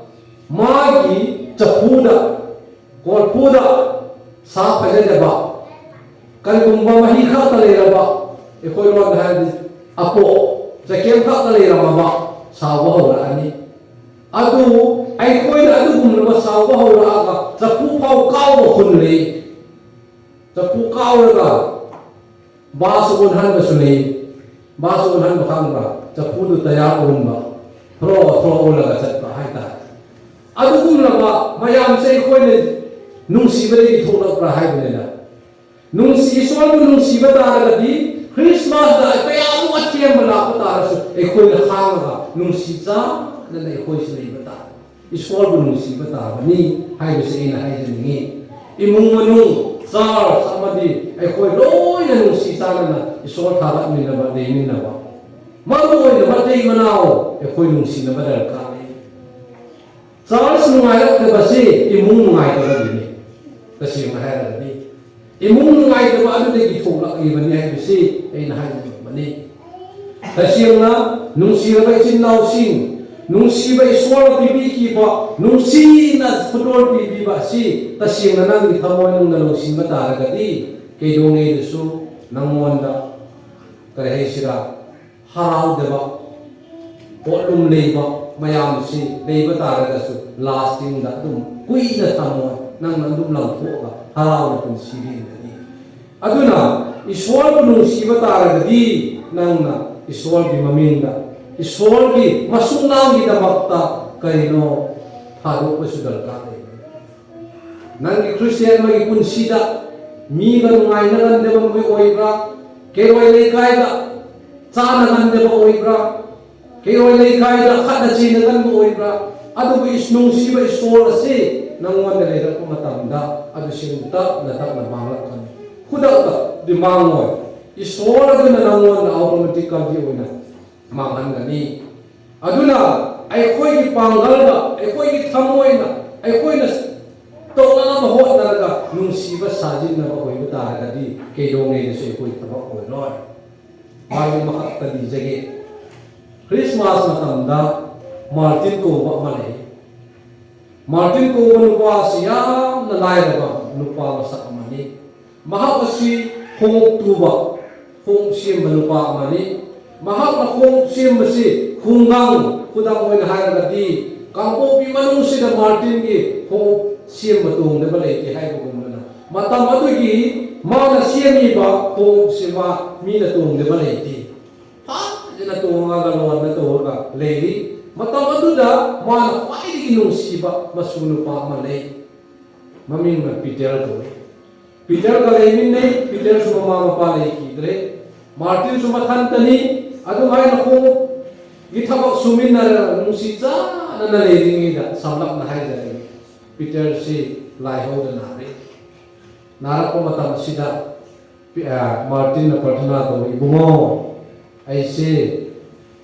ꯃꯥꯒꯤ ꯆꯐꯨꯗ, ꯀꯣꯔꯐꯨꯗ ꯁꯥ ꯐꯖꯗꯕ, ꯀꯔꯤꯒꯨꯝꯕ ꯃꯍꯤ ꯈꯛꯇ ꯂꯩꯔꯕ, ꯑꯩꯈꯣꯏ ꯂꯣꯟꯗ ꯍꯥꯏꯔꯗꯤ ꯑꯄꯣ, ꯆꯀꯦꯝ ꯈꯛꯇ ꯂꯩꯔꯝꯃꯕ ꯁꯥꯎꯕ ꯍꯧꯔꯛꯑꯅꯤ꯫ ꯑꯗꯨ ꯑꯩꯈꯣꯏꯅ ꯑꯗꯨꯒꯨꯝꯂꯕ ꯁꯥꯎꯕ ꯍꯧꯔꯛꯑꯒ ꯆꯐꯨ ꯐꯥꯎ ꯀꯥꯎꯕ ꯈꯨꯟ ꯂꯩ꯫ ꯆꯐꯨ ꯀꯥꯎꯔꯒ ꯕꯥꯁ ꯑꯣꯟꯍꯟꯕꯁꯨ ꯂꯩ꯫ ꯕꯥꯁ ꯑꯣꯟꯍꯟꯕ ꯈꯪꯕ꯭ꯔꯥ? ꯆꯐꯨꯗꯨ ꯇꯌꯥꯔ ꯑꯣꯟꯕ, ꯊ꯭ꯔꯣ ꯊ꯭ꯔꯣ ꯑꯣꯜꯂꯒ ꯆꯠꯄ ꯍꯥꯏꯇꯥꯔꯦ꯫ ꯑꯗꯨꯒꯨꯝꯂꯕ ꯃꯌꯥꯝꯁꯦ ꯑꯩꯈꯣꯏꯅ ꯅꯨꯡꯁꯤꯕꯗꯒꯤ ꯊꯣꯛꯂꯛꯄ꯭ꯔꯥ ꯍꯥꯏꯕꯅꯤꯅ, ꯅꯨꯡꯁꯤ, ꯏꯁꯣꯔꯕꯨ ꯅꯨꯡꯁꯤꯕ ꯇꯥꯔꯒꯗꯤ ꯈ꯭ꯔꯤꯁꯃꯥꯁꯇ ꯀꯌꯥꯃꯨꯛ ꯑꯊꯦꯡꯕ ꯂꯥꯛꯄ ꯇꯥꯔꯁꯨ ꯑꯩꯈꯣꯏꯅ ꯈꯥꯡꯉꯒ ꯅꯨꯡꯁꯤ ꯆꯥꯟꯅꯅ ꯑꯩꯈꯣꯏꯁꯨ ꯂꯩꯕ ꯇꯥꯔꯦ꯫ ꯏꯁꯣꯔꯕꯨ ꯅꯨꯡꯁꯤꯕ ꯇꯥꯕꯅꯤ ꯍꯥꯏꯕꯁꯤ ꯑꯩꯅ ꯍꯥꯏꯖꯅꯤꯡꯉꯤ꯫ ꯏꯃꯨꯡ ꯃꯅꯨꯡ, ꯆꯥꯔꯆ ꯑꯃꯗꯤ ꯑꯩꯈꯣꯏ ꯂꯣꯏꯅ ꯅꯨꯡꯁꯤ ꯆꯥꯟꯅꯅ ꯏꯁꯣꯔ ꯊꯥꯒꯠꯃꯤꯟꯅꯕ, ꯂꯩꯃꯤꯟꯅꯕ꯫ ꯃꯔꯨ ꯑꯣꯏꯅ ꯃꯇꯩ ꯃꯅꯥꯎ ꯑꯩꯈꯣꯏ ꯅꯨꯡꯁꯤꯅꯕ ꯗꯔꯀꯥꯔ ꯂꯩ꯫ ꯆꯥꯔꯆ ꯅꯨꯡꯉꯥꯏꯔꯛꯇꯕꯁꯤ ꯏꯃꯨꯡ ꯅꯨꯡꯉꯥꯏꯇꯕꯒꯤꯅꯤ꯫ ꯇꯁꯦꯡꯅ ꯍꯥꯏꯔꯒꯗꯤ ꯏꯃꯨꯡ ꯅꯨꯡꯉꯥꯏꯇꯕ ꯑꯗꯨꯗꯒꯤ ꯊꯣꯛꯂꯛꯂꯤꯕꯅꯤ ꯍꯥꯏꯕꯁꯤ ꯑꯩꯅ ꯍꯥꯏꯖꯅꯤꯡꯕꯅꯤ꯫ ꯇꯁꯦꯡꯅ ꯅꯨꯡꯁꯤꯔꯕ ꯏꯆꯤꯟ ꯏꯅꯥꯎꯁꯤꯡ, ꯅꯨꯡꯁꯤꯕ ꯏꯁꯣꯔꯅ ꯄꯤꯕꯤꯈꯤꯕ ꯅꯨꯡꯁꯤꯅ ꯈꯨꯗꯣꯜ ꯄꯤꯕꯤꯕ ꯑꯁꯤ ꯇꯁꯦꯡꯅ ꯅꯪꯒꯤ ꯊꯃꯣꯏꯅꯨꯡꯗ ꯂꯧꯁꯤꯟꯕ ꯇꯥꯔꯒꯗꯤ ꯀꯩꯗꯧꯉꯩꯗꯁꯨ ꯅꯪꯉꯣꯟꯗ, ꯀꯔꯤ ꯍꯥꯏꯁꯤꯔꯥ, ꯍꯔꯥꯎꯗꯕ, ꯄꯣꯠꯂꯨꯝ ꯂꯩꯕ ꯃꯌꯥꯝꯁꯤ ꯂꯩꯕ ꯇꯥꯔꯒꯁꯨ ꯂꯥꯁꯇꯤꯡꯗ ꯑꯗꯨꯝ ꯀꯨꯏꯅ ꯊꯝꯃꯣꯏ, ꯅꯪꯅ ꯑꯗꯨꯝ ꯂꯪꯊꯣꯛꯑꯒ ꯍꯔꯥꯎꯅ ꯄꯨꯟꯁꯤ ꯂꯦꯟꯒꯅꯤ꯫ ꯑꯗꯨꯅ ꯏꯁꯣꯔꯕꯨ ꯅꯨꯡꯁꯤꯕ ꯇꯥꯔꯒꯗꯤ ꯅꯪꯅ ꯏꯁꯣꯔꯒꯤ ꯃꯃꯤꯡꯗ, ꯏꯁꯣꯔꯒꯤ ꯃꯁꯨꯡꯅꯥꯝꯒꯤꯗꯃꯛꯇ ꯀꯔꯤꯅꯣ ꯊꯥꯗꯣꯛꯄꯁꯨ ꯗꯔꯀꯥꯔ ꯂꯩ꯫ ꯅꯪꯒꯤ ꯈ꯭ꯔꯤꯁꯇꯤꯌꯥꯟ ꯑꯃꯒꯤ ꯄꯨꯟꯁꯤꯗ ꯃꯤꯒ ꯅꯨꯡꯉꯥꯏꯅꯒꯟꯗꯕ ꯃꯤꯑꯣꯏ ꯑꯣꯏꯕ꯭ꯔꯥ? ꯀꯩꯔꯣꯏ ꯂꯩꯀꯥꯏꯗ ꯆꯥꯅꯒꯟꯗꯕ ꯑꯣꯏꯕ꯭ꯔꯥ? ꯀꯩꯔꯣꯏ ꯂꯩꯀꯥꯏꯗ ꯈꯠꯅ ꯆꯩꯅꯒꯟꯕ ꯑꯣꯏꯕ꯭ꯔꯥ? ꯑꯗꯨꯕꯨ ꯏꯁ-, ꯅꯨꯡꯁꯤꯕ ꯏꯁꯣꯔ ꯑꯁꯤ ꯅꯪꯉꯣꯟꯗ ꯂꯩꯔꯛꯄ ꯃꯇꯝꯗ ꯑꯗꯨꯁꯤꯡ ꯇꯞꯅ ꯇꯞꯅ ꯃꯥꯡꯂꯛꯀꯅꯤ꯫ ꯈꯨꯗꯛꯇꯗꯤ ꯃꯥꯡꯉꯣꯏ꯫ ꯏꯁꯣꯔ ꯑꯗꯨꯅ ꯅꯪꯉꯣꯟꯗ ꯑꯣꯇꯣꯃꯦꯇꯤꯀꯦꯜꯒꯤ ꯑꯣꯏꯅ ꯃꯥꯡꯍꯟꯒꯅꯤ꯫ ꯑꯗꯨꯅ ꯑꯩꯈꯣꯏꯒꯤ ꯄꯥꯡꯒꯜꯗ, ꯑꯩꯈꯣꯏꯒꯤ ꯊꯃꯣꯏꯅ, ꯑꯩꯈꯣꯏꯅ ꯇꯧꯅꯅꯕ ꯍꯣꯠꯅꯔꯒ ꯅꯨꯡꯁꯤꯕ ꯁꯥꯖꯤꯟꯅꯕ ꯑꯣꯏꯕ ꯇꯥꯔꯒꯗꯤ ꯀꯩꯗꯧꯉꯩꯗꯁꯨ ꯑꯩꯈꯣꯏ ꯊꯕꯛ ꯑꯣꯏꯔꯣꯏ꯫ ꯋꯥꯔꯤ ꯑꯃꯈꯛꯇ ꯂꯤꯖꯒꯦ꯫ ꯈ꯭ꯔꯤꯁꯃꯥꯁ ꯃꯇꯝꯗ ꯃꯥꯔꯇꯤꯟ ꯀꯧꯕ ꯑꯃ ꯂꯩ꯫ ꯃꯥꯔꯇꯤꯟ ꯀꯧꯕ ꯅꯨꯄꯥ ꯑꯁꯤ ꯌꯥꯝꯅ ꯂꯥꯏꯔꯕ ꯅꯨꯄꯥ ꯃꯁꯛ ꯑꯃꯅꯤ꯫ ꯃꯍꯥꯛ ꯑꯁꯤ ꯈꯣꯡꯎꯞ ꯇꯨꯕ, ꯈꯣꯡꯎꯞ ꯁꯦꯝꯕ ꯅꯨꯄꯥ ꯑꯃꯅꯤ꯫ ꯃꯍꯥꯛꯅ ꯈꯣꯡꯎꯞ ꯁꯦꯝꯕꯁꯤ ꯈꯨꯡꯒꯪ, ꯈꯨꯗꯝ ꯑꯣꯏꯅ ꯍꯥꯏꯔꯒꯗꯤ ꯀꯥꯡꯄꯣꯛꯄꯤ ꯃꯅꯨꯡꯁꯤꯗ ꯃꯥꯔꯇꯤꯟꯒꯤ ꯈꯣꯡꯎꯞ ꯁꯦꯝꯕ ꯇꯣꯡꯗꯕ ꯂꯩꯇꯦ ꯍꯥꯏꯕꯒꯨꯝꯕꯅ, ꯃꯇꯝ ꯑꯗꯨꯒꯤ ꯃꯥꯅ ꯁꯦꯝꯃꯤꯕ ꯈꯣꯡꯎꯞꯁꯤ ꯃꯥ ꯃꯤꯅ ꯇꯣꯡꯗꯕ ꯂꯩꯇꯦ꯫ ꯐꯖꯅ ꯇꯣꯡꯉꯒ ꯂꯣꯟꯅ ꯇꯧꯔꯒ ꯂꯩꯔꯤ꯫ ꯃꯇꯝ ꯑꯗꯨꯗ ꯃꯥꯅ ꯈ꯭ꯋꯥꯏꯗꯒꯤ ꯅꯨꯡꯁꯤꯕ ꯃꯁꯨ ꯅꯨꯄꯥ ꯑꯃ ꯂꯩ꯫ ꯃꯃꯤꯡꯅ ꯄꯤꯇꯔ ꯀꯧꯏ꯫ ꯄꯤꯇꯔꯒ ꯂꯩꯃꯤꯟꯅꯩ꯫ ꯄꯤꯇꯔꯁꯨ ꯃꯃꯥ ꯃꯄꯥ ꯂꯩꯈꯤꯗ꯭ꯔꯦ꯫ ꯃꯥꯔꯇꯤꯟꯁꯨ ꯃꯊꯟꯇꯅꯤ꯫ ꯑꯗꯨꯃꯥꯏꯅ ꯈꯣꯡꯎꯞꯀꯤ ꯊꯕꯛ ꯁꯨꯃꯤꯟꯅꯔꯒ ꯅꯨꯡꯁꯤ ꯆꯥꯟꯅꯅ ꯂꯩꯔꯤꯉꯩꯗ, ꯁꯝꯂꯞꯅ ꯍꯥꯏꯖꯔꯒꯦ, ꯄꯤꯇꯔꯁꯤ ꯂꯥꯏꯍꯧꯗ ꯅꯥꯔꯦ꯫ ꯅꯥꯔꯛꯄ ꯃꯇꯝꯁꯤꯗ ꯄꯤ-, ꯑ, ꯃꯥꯔꯇꯤꯟꯅ ꯄ꯭ꯔꯊꯅꯥ ꯇꯧꯏ, "ꯏꯕꯨꯡꯉꯣ, ꯑꯩꯁꯦ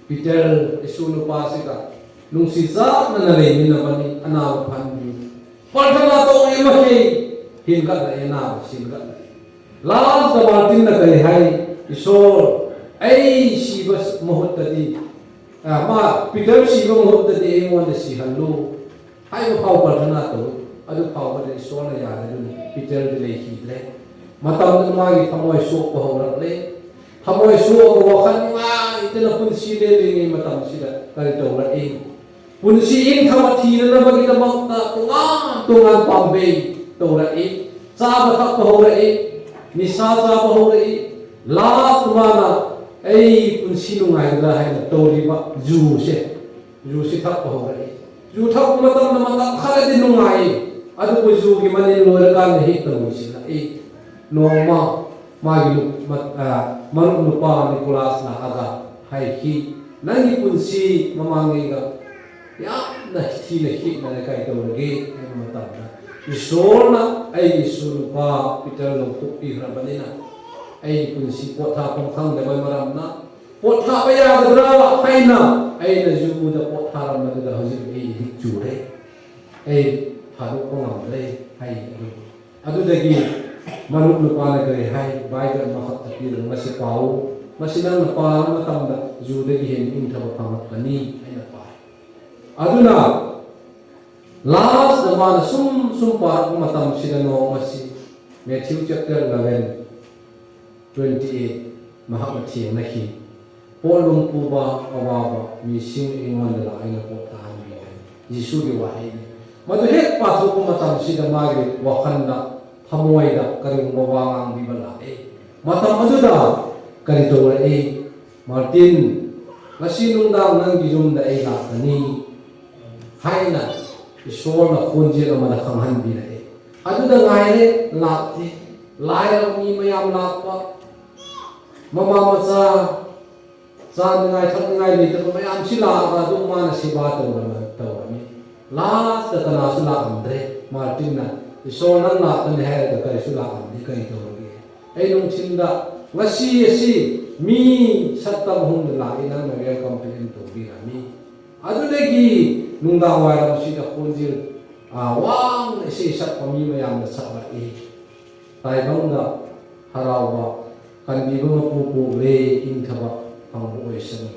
ꯄꯤꯇꯔ ꯏꯁꯨ ꯅꯨꯄꯥꯁꯤꯒ ꯅꯨꯡꯁꯤ ꯆꯥꯟꯅꯅ ꯂꯩꯃꯤꯟꯅꯕꯅꯤ, ꯑꯅꯥꯕ ꯐꯍꯟꯕꯤꯌꯨ꯫" ꯄ꯭ꯔꯊꯅꯥ ꯇꯧꯔꯤꯃꯈꯩ ꯍꯦꯟꯒꯠꯂꯛꯏ, ꯑꯅꯥꯕ ꯍꯦꯟꯒꯠꯂꯛꯏ꯫ ꯂꯥꯁꯇ ꯃꯥꯔꯇꯤꯟꯅ ꯀꯔꯤ ꯍꯥꯏ? "ꯏꯁꯣꯔ, ꯑꯩ ꯁꯤꯕ ꯃꯍꯨꯠꯇꯗꯤ, ꯑ, ꯃꯥ ꯄꯤꯇꯔ ꯁꯤꯕ ꯃꯍꯨꯠꯇꯗꯤ ꯑꯩꯉꯣꯟꯗ ꯁꯤꯍꯜꯂꯨ" ꯍꯥꯏꯕ ꯐꯥꯎ ꯄ꯭ꯔꯊꯅꯥ ꯇꯧꯏ꯫ ꯑꯗꯨ ꯐꯥꯎꯕꯗ ꯏꯁꯣꯔꯅ ꯌꯥꯔꯦ, ꯑꯗꯨꯅ ꯄꯤꯇꯔꯗꯤ ꯂꯩꯈꯤꯗ꯭ꯔꯦ꯫ ꯃꯇꯝꯗꯨꯗ ꯃꯥꯒꯤ ꯊꯃꯣꯏ ꯁꯣꯛꯄ ꯍꯧꯔꯛꯂꯦ꯫ ꯊꯃꯣꯏ ꯁꯣꯛꯑꯒ ꯋꯥꯈꯜ ꯅꯨꯡꯉꯥꯏꯇꯅ ꯄꯨꯟꯁꯤ ꯂꯦꯜꯂꯤꯉꯩ ꯃꯇꯝꯁꯤꯗ ꯀꯔꯤ ꯇꯧꯔꯛꯏ? ꯄꯨꯟꯁꯤ ꯏꯪꯊꯕ ꯊꯤꯅꯅꯕꯒꯤꯗꯃꯛꯇ ꯇꯣꯉꯥꯟ ꯇꯣꯉꯥꯟ ꯄꯥꯝꯕꯩ ꯇꯧꯔꯛꯏ꯫ ꯆꯥꯕ ꯊꯛꯄ ꯍꯧꯔꯛꯏ, ꯅꯤꯁꯥ ꯆꯥꯕ ꯍꯧꯔꯛꯏ꯫ ꯂꯥꯁ ꯃꯥꯅ ꯑꯩ ꯄꯨꯟꯁꯤ ꯅꯨꯡꯉꯥꯏꯒꯗ꯭ꯔꯥ ꯍꯥꯏꯅ ꯇꯧꯔꯤꯕ ꯖꯨꯁꯦ, ꯖꯨꯁꯤ ꯊꯛꯄ ꯍꯧꯔꯛꯏ꯫ ꯖꯨ ꯊꯛꯄ ꯃꯇꯝꯗ ꯃꯇꯝ ꯈꯔꯗꯤ ꯅꯨꯡꯉꯥꯏ, ꯑꯗꯨꯕꯨ ꯖꯨꯒꯤ ꯃꯅꯤꯜ ꯂꯣꯏꯔꯀꯥꯟꯗ ꯍꯦꯛꯇ ꯂꯣꯏꯁꯤꯜꯂꯛꯏ꯫ ꯅꯣꯡꯃ ꯃꯥꯒꯤ ꯅꯨ-, ꯃ-, ꯑ, ꯃꯔꯨꯞ ꯅꯨꯄꯥ ꯅꯤꯀꯣꯂꯥꯁ ꯂꯥꯛꯑꯒ ꯍꯥꯏꯈꯤ, "ꯅꯪꯒꯤ ꯄꯨꯟꯁꯤ ꯃꯃꯥꯡꯉꯩꯒ ꯌꯥꯝꯅ ꯊꯤꯅ ꯈꯦꯠꯅꯔꯦ, ꯀꯥꯏ ꯇꯧꯔꯒꯦ?" ꯍꯥꯏꯕ ꯃꯇꯝꯗ, "ꯏꯁꯣꯔꯅ ꯑꯩꯒꯤ ꯏꯁꯨ ꯅꯨꯄꯥ ꯄꯤꯇꯔ ꯂꯧꯊꯣꯛꯄꯤꯈ꯭ꯔꯕꯅꯤꯅ, ꯑꯩꯒꯤ ꯄꯨꯟꯁꯤ ꯄꯣꯊꯥꯐꯝ ꯈꯪꯗꯕ ꯃꯔꯝꯅ ꯄꯣꯊꯥꯕ ꯌꯥꯒꯗ꯭ꯔꯥ ꯍꯥꯏꯅ ꯑꯩꯅ ꯖꯨꯗ ꯄꯣꯊꯥꯔꯝꯕꯗꯨꯗ ꯍꯧꯖꯤꯛ ꯑꯩ ꯑꯦꯗꯤꯛ ꯆꯨꯔꯦ, ꯑꯩ ꯊꯥꯗꯣꯛꯄ ꯉꯝꯗ꯭ꯔꯦ" ꯍꯥꯏ꯫ ꯑꯗꯨ ꯑꯗꯨꯗꯒꯤ ꯃꯔꯨꯞ ꯅꯨꯄꯥꯅ ꯀꯔꯤ ꯍꯥꯏ? "ꯕꯥꯏꯕꯜ ꯑꯃꯈꯛꯇ ꯄꯤꯔꯒ ꯃꯁꯤ ꯄꯥꯎ, ꯃꯁꯤ ꯅꯪꯅ ꯄꯥꯕ ꯃꯇꯝꯗ ꯖꯨꯗꯒꯤ ꯍꯦꯟꯅ ꯏꯪꯊꯕ ꯐꯪꯉꯛꯀꯅꯤ" ꯍꯥꯏꯅ ꯄꯥꯏ꯫ ꯑꯗꯨꯅ ꯂꯥꯁꯇ ꯃꯥꯅ ꯁꯨꯝ ꯁꯨꯝ ꯄꯥꯔꯛꯄ ꯃꯇꯝꯁꯤꯗ ꯅꯣꯡꯃꯁꯤ Matthew chapter eleven twenty eight ꯃꯍꯥꯛꯅ ꯊꯦꯡꯅꯈꯤ꯫ "ꯄꯣꯠꯂꯨꯝ ꯄꯨꯕ ꯑꯋꯥꯕ ꯃꯤꯁꯤꯡ ꯑꯩꯉꯣꯟꯗ ꯂꯥꯛꯑꯣ, ꯑꯩꯅ ꯄꯣꯠ ꯊꯥꯍꯟꯒꯦ" ꯍꯥꯏ꯫ ꯖꯤꯁꯨꯒꯤ ꯋꯥꯍꯩꯅꯤ꯫ ꯃꯗꯨ ꯍꯦꯛ ꯄꯥꯊꯣꯛꯄ ꯃꯇꯝꯁꯤꯗ ꯃꯥꯒꯤ ꯋꯥꯈꯜꯗ, ꯊꯃꯣꯏꯗ ꯀꯔꯤꯒꯨꯝꯕ ꯋꯥ ꯉꯥꯡꯕꯤꯕ ꯂꯥꯛꯑꯦ꯫ ꯃꯇꯝ ꯑꯗꯨꯗ ꯀꯔꯤ ꯇꯧꯔꯛꯏ? "ꯃꯥꯔꯇꯤꯟ, ꯉꯁꯤ ꯅꯨꯡꯗꯥꯡ ꯅꯪꯒꯤ ꯌꯨꯝꯗ ꯑꯩ ꯂꯥꯛꯀꯅꯤ" ꯍꯥꯏꯅ ꯏꯁꯣꯔꯅ ꯈꯣꯟꯖꯦꯜ ꯑꯃꯗ ꯈꯪꯍꯟꯕꯤꯔꯛꯑꯦ꯫ ꯑꯗꯨꯗ ꯉꯥꯏꯔꯦ, ꯂꯥꯛꯇꯦ꯫ ꯂꯥꯏꯔꯕ ꯃꯤ ꯃꯌꯥꯝ ꯂꯥꯛꯄ, ꯃꯃꯥ ꯃꯆꯥ ꯆꯥꯅꯤꯡꯉꯥꯏ ꯊꯛꯅꯤꯡꯉꯥꯏ ꯂꯩꯇꯕ ꯃꯌꯥꯝꯁꯤ ꯂꯥꯛꯑꯒ ꯑꯗꯨꯝ ꯃꯥꯅ ꯁꯦꯕꯥ ꯇꯧꯔꯝ-, ꯇꯧꯔꯝꯃꯤ꯫ ꯂꯥꯁꯇ ꯀꯅꯥꯁꯨ ꯂꯥꯛꯑꯝꯗ꯭ꯔꯦ꯫ ꯃꯥꯔꯇꯤꯟꯅ ꯏꯁꯣꯔ, ꯅꯪ ꯂꯥꯛꯀꯅꯤ ꯍꯥꯏꯔꯒ ꯀꯔꯤꯁꯨ ꯂꯥꯛꯂꯝꯗꯦ, ꯀꯔꯤ ꯇꯧꯔꯒꯦ? ꯑꯩ ꯅꯨꯡꯊꯤꯟꯗ, ꯉꯁꯤ ꯑꯁꯤ ꯃꯤ ꯁꯛꯇꯝ ꯑꯍꯨꯝꯗ ꯂꯥꯛꯏ, ꯅꯪꯅ welcome ꯄꯤꯔꯝ ꯇꯧꯕꯤꯔꯝꯃꯤ꯫ ꯑꯗꯨꯗꯒꯤ ꯅꯨꯡꯗꯥꯡ ꯋꯥꯏꯔꯝꯁꯤꯗ ꯈꯣꯟꯖꯦꯜ, ꯑꯥ, ꯋꯥꯡꯅ ꯏꯁꯩ ꯁꯛꯄ ꯃꯤ ꯃꯌꯥꯝꯅ ꯁꯛꯂꯛꯏ꯫ ꯇꯥꯏꯕꯪꯗ ꯍꯔꯥꯎꯕ, ꯀꯟꯕꯤꯕ ꯃꯄꯨ ꯄꯣꯛꯂꯦ, ꯏꯪꯊꯕ ꯐꯪꯕ ꯑꯣꯏꯁꯅꯨ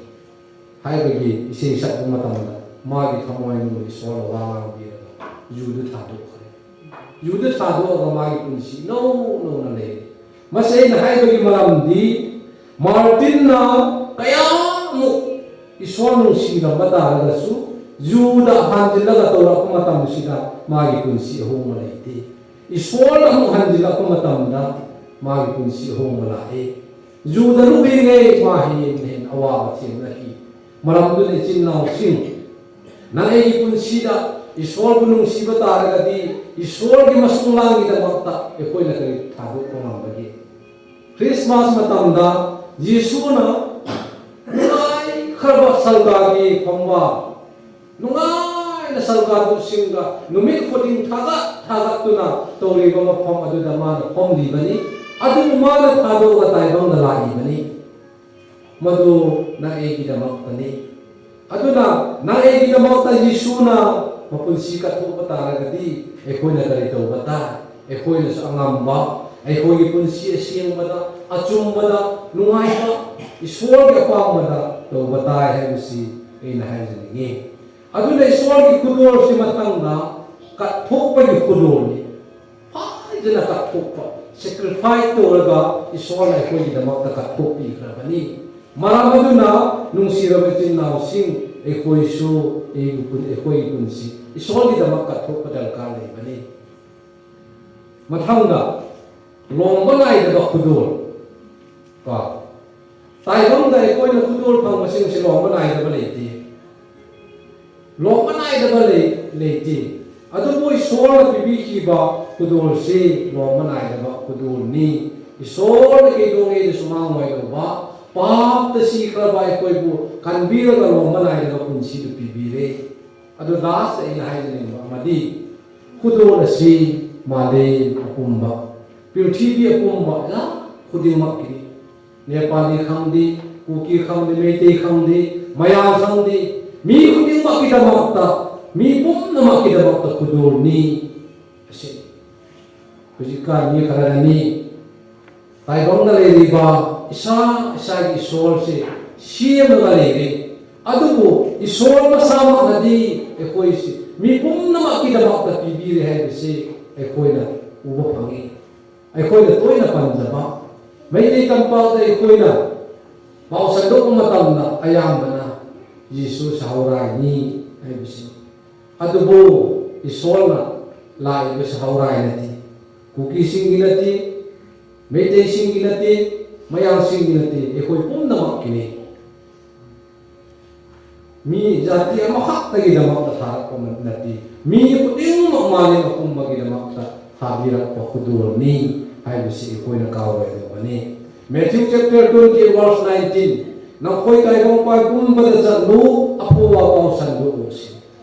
ꯍꯥꯏꯕꯒꯤ ꯏꯁꯩ ꯁꯛꯄ ꯃꯇꯝꯗ ꯃꯥꯒꯤ ꯊꯃꯣꯏꯅꯨꯡꯗ ꯏꯁꯣꯔꯅ ꯋꯥ ꯉꯥꯡꯕꯤꯔꯒ ꯌꯨꯗꯨ ꯊꯥꯗꯣꯛꯈ꯭ꯔꯦ꯫ ꯌꯨꯗꯨ ꯊꯥꯗꯣꯛꯑꯒ ꯃꯥꯒꯤ ꯄꯨꯟꯁꯤ ꯏꯅꯧ ꯅꯧꯅ ꯂꯩꯔꯦ꯫ ꯃꯁꯤ ꯑꯩꯅ ꯍꯥꯏꯕꯒꯤ ꯃꯔꯝꯗꯤ, ꯃꯥꯔꯇꯤꯟꯅ ꯀꯌꯥꯃꯨꯛ ꯏꯁꯣꯔ ꯅꯨꯡꯁꯤꯔꯝꯕ ꯇꯥꯔꯒꯁꯨ, ꯌꯨꯗ ꯍꯥꯟꯖꯤꯜꯂꯒ ꯇꯧꯔꯛꯄ ꯃꯇꯝꯁꯤꯗ ꯃꯥꯒꯤ ꯄꯨꯟꯁꯤ ꯑꯍꯣꯡꯕ ꯂꯩꯇꯦ꯫ ꯏꯁꯣꯔꯅ ꯑꯃꯨꯛ ꯍꯟꯖꯤꯜꯂꯛꯄ ꯃꯇꯝꯗ ꯃꯥꯒꯤ ꯄꯨꯟꯁꯤ ꯑꯍꯣꯡꯕ ꯂꯥꯛꯏ꯫ ꯌꯨꯗ ꯂꯨꯞꯂꯤꯉꯩ ꯃꯥ ꯍꯦꯟꯅ ꯍꯦꯟꯅ ꯑꯋꯥꯕ ꯊꯦꯡꯅꯈꯤ꯫ ꯃꯔꯝ ꯑꯗꯨꯅ, ꯏꯆꯤꯟ ꯏꯅꯥꯎꯁꯤꯡ, ꯅꯪ ꯑꯩꯒꯤ ꯄꯨꯟꯁꯤꯗ ꯏꯁꯣꯔꯕꯨ ꯅꯨꯡꯁꯤꯕ ꯇꯥꯔꯒꯗꯤ, ꯏꯁꯣꯔꯒꯤ ꯃꯁꯨꯡ ꯂꯥꯡꯒꯤꯗꯃꯛꯇ ꯑꯩꯈꯣꯏꯅ ꯀꯔꯤ ꯊꯥꯗꯣꯛꯄ ꯉꯝꯕꯒꯦ? ꯈ꯭ꯔꯤꯁꯃꯥꯁ ꯃꯇꯝꯗ ꯖꯤꯁꯨꯅ ꯅꯨꯡꯉꯥꯏꯈ꯭ꯔꯕ ꯁꯔꯒꯥꯒꯤ ꯐꯝꯕꯥꯜ, ꯅꯨꯡꯉꯥꯏꯅ ꯁꯔꯒꯥꯗꯨꯁꯤꯡꯒ ꯅꯨꯃꯤꯠ ꯈꯨꯗꯤꯡ ꯊꯥꯒꯠ ꯊꯥꯒꯠꯇꯨꯅ ꯇꯧꯔꯤꯕ ꯃꯐꯝ ꯑꯗꯨꯗ ꯃꯥꯅ ꯐꯝꯂꯤꯕꯅꯤ꯫ ꯑꯗꯨꯕꯨ ꯃꯥꯅ ꯊꯥꯗꯣꯛꯑꯒ ꯇꯥꯏꯕꯪꯗ ꯂꯥꯛꯏꯕꯅꯤ꯫ ꯃꯗꯨ ꯅꯪ ꯑꯩꯒꯤꯗꯃꯛꯇꯅꯤ꯫ ꯑꯗꯨꯅ ꯅꯪ ꯑꯩꯒꯤꯗꯃꯛꯇ ꯌꯤꯁꯨꯅ ꯃꯄꯨꯟꯁꯤ ꯀꯠꯊꯣꯛꯄ ꯇꯥꯔꯒꯗꯤ, ꯑꯩꯈꯣꯏꯅ ꯀꯔꯤ ꯇꯧꯕ ꯇꯥꯏ? ꯑꯩꯈꯣꯏꯅꯁꯨ ꯑꯉꯝꯕ, ꯑꯩꯈꯣꯏꯒꯤ ꯄꯨꯟꯁꯤ ꯑꯁꯦꯡꯕꯗ, ꯑꯆꯨꯝꯕꯗ, ꯅꯨꯡꯉꯥꯏꯕ, ꯏꯁꯣꯔꯒꯤ ꯑꯄꯥꯝꯕꯗ ꯇꯧꯕ ꯇꯥꯏ ꯍꯥꯏꯕꯁꯤ ꯑꯩꯅ ꯍꯥꯏꯖꯅꯤꯡꯉꯤ꯫ ꯑꯗꯨꯅ ꯏꯁꯣꯔꯒꯤ ꯈꯨꯗꯣꯜꯁꯤ ꯃꯊꯪꯗ ꯀꯠꯊꯣꯛꯄꯒꯤ ꯈꯨꯗꯣꯜꯅꯤ꯫ ꯐꯖꯅ ꯀꯠꯊꯣꯛꯄ, sacrifice ꯇꯧꯔꯒ ꯏꯁꯣꯔꯅ ꯑꯩꯈꯣꯏꯒꯤꯗꯃꯛꯇ ꯀꯠꯊꯣꯛꯄꯤꯈ꯭ꯔꯕꯅꯤ꯫ ꯃꯔꯝ ꯑꯗꯨꯅ, ꯅꯨꯡꯁꯤꯔꯕ ꯏꯆꯤꯟ ꯏꯅꯥꯎꯁꯤꯡ, ꯑꯩꯈꯣꯏꯁꯨ ꯑꯩꯒꯤ ꯄꯨꯟ-, ꯑꯩꯈꯣꯏꯒꯤ ꯄꯨꯟꯁꯤ ꯏꯁꯣꯔꯒꯤꯗꯃꯛ ꯀꯠꯊꯣꯛꯄ ꯗꯔꯀꯥꯔ ꯂꯩꯕꯅꯤ꯫ ꯃꯊꯪꯗ, ꯂꯣꯝꯕ ꯅꯥꯏꯗꯕ ꯈꯨꯗꯣꯜ꯫ ꯀꯣ? ꯇꯥꯏꯕꯪꯗ ꯑꯩꯈꯣꯏꯅ ꯈꯨꯗꯣꯜ ꯐꯪꯕꯁꯤꯡꯁꯤ ꯂꯣꯝꯕ ꯅꯥꯏꯗꯕ ꯂꯩꯇꯦ꯫ ꯂꯣꯝꯕ ꯅꯥꯏꯗꯕ ꯂꯩ-, ꯂꯩꯇꯦ꯫ ꯑꯗꯨꯕꯨ ꯏꯁꯣꯔꯅ ꯄꯤꯕꯤꯈꯤꯕ ꯈꯨꯗꯣꯜꯁꯤ ꯂꯣꯝꯕ ꯅꯥꯏꯗꯕ ꯈꯨꯗꯣꯜꯅꯤ꯫ ꯏꯁꯣꯔꯅ ꯀꯩꯗꯧꯉꯩꯗꯁꯨ ꯃꯥꯡꯑꯣꯏꯗꯧꯕ, ꯄꯥꯞꯇ ꯁꯤꯈ꯭ꯔꯕ ꯑꯩꯈꯣꯏꯕꯨ ꯀꯟꯕꯤꯔꯒ ꯂꯣꯝꯕ ꯅꯥꯏꯗꯕ ꯄꯨꯟꯁꯤꯗꯨ ꯄꯤꯕꯤꯔꯦ꯫ ꯑꯗꯨ ꯂꯥꯁꯇ ꯑꯩꯅ ꯍꯥꯏꯖꯅꯤꯡꯕ ꯑꯃꯗꯤ, ꯈꯨꯗꯣꯜ ꯑꯁꯤ ꯃꯥꯂꯦꯝ ꯑꯄꯨꯝꯕ, ꯄ꯭ꯔꯤꯊꯤꯕꯤ ꯑꯄꯨꯝꯕ, ꯖꯥꯠ ꯈꯨꯗꯤꯡꯃꯛꯀꯤꯅꯤ꯫ ꯅꯦꯄꯥꯂꯤ ꯈꯪꯗꯦ, ꯀꯨꯀꯤ ꯈꯪꯗꯦ, ꯃꯩꯇꯩ ꯈꯪꯗꯦ, ꯃꯌꯥꯡ ꯈꯪꯗꯦ, ꯃꯤ ꯈꯨꯗꯤꯡꯃꯛꯀꯤꯗꯃꯛꯇ, ꯃꯤ ꯄꯨꯝꯅꯃꯛꯀꯤꯗꯃꯛꯇ ꯈꯨꯗꯣꯜꯅꯤ꯫ ꯑꯁꯤ ꯍꯧꯖꯤꯛꯀꯥꯟ ꯃꯤ ꯈꯔꯅꯅꯤ ꯇꯥꯏꯕꯪꯗ ꯂꯩꯔꯤꯕ ꯏꯁꯥ ꯏꯁꯥꯒꯤ ꯏꯁꯣꯔꯁꯦ ꯁꯦꯝꯂꯒ ꯂꯩꯔꯦ꯫ ꯑꯗꯨꯕꯨ ꯏꯁꯣꯔ ꯃꯁꯥꯃꯛꯅꯗꯤ ꯑꯩꯈꯣꯏꯁꯤ ꯃꯤ ꯄꯨꯝꯅꯃꯛꯀꯤꯗꯃꯛꯇ ꯄꯤꯕꯤꯔꯦ ꯍꯥꯏꯕꯁꯤ ꯑꯩꯈꯣꯏꯅ ꯎꯕ ꯐꯪꯉꯤ꯫ ꯑꯩꯈꯣꯏꯅ ꯇꯣꯏꯅ ꯄꯟꯖꯕ ꯃꯩꯇꯩ ꯇꯝꯄꯥꯛꯇ ꯑꯩꯈꯣꯏꯅ ꯄꯥꯎ ꯁꯟꯗꯣꯛꯄ ꯃꯇꯝꯗ ꯑꯌꯥꯝꯕꯅ ꯖꯤꯁꯨ ꯁꯍꯧꯔꯥꯏꯅꯤ ꯍꯥꯏꯕꯁꯤꯅꯤ꯫ ꯑꯗꯨꯕꯨ ꯏꯁꯣꯔꯅ ꯂꯥꯛꯏꯕ ꯁꯍꯧꯔꯥꯏ ꯅꯠꯇꯦ, ꯀꯨꯀꯤꯁꯤꯡꯒꯤ ꯅꯠꯇꯦ, ꯃꯩꯇꯩꯁꯤꯡꯒꯤ ꯅꯠꯇꯦ, ꯃꯌꯥꯡꯁꯤꯡꯒꯤ ꯅꯠꯇꯦ, ꯑꯩꯈꯣꯏ ꯄꯨꯝꯅꯃꯛꯀꯤꯅꯤ꯫ ꯃꯤ ꯖꯥꯇꯤ ꯑꯃꯈꯛꯇꯒꯤꯗꯃꯛꯇ ꯊꯥꯔꯛꯄ ꯅꯠꯇꯦ, ꯃꯤ ꯈꯨꯗꯤꯡꯃꯛ ꯃꯥꯂꯦꯝ ꯑꯄꯨꯝꯕꯒꯤꯗꯃꯛꯇ ꯊꯥꯕꯤꯔꯛꯄ ꯈꯨꯗꯣꯜꯅꯤ ꯍꯥꯏꯕꯁꯤ ꯑꯩꯈꯣꯏꯅ ꯀꯥꯎꯔꯣꯏꯗꯕꯅꯤ꯫ Matthew chapter twenty verse nineteen, "ꯅꯈꯣꯏ ꯇꯥꯏꯕꯪꯄꯥꯟ ꯄꯨꯝꯕꯗ ꯆꯠꯂꯨ, ꯑꯐꯕ ꯄꯥꯎ ꯁꯟꯗꯣꯛꯎ" ꯁꯤ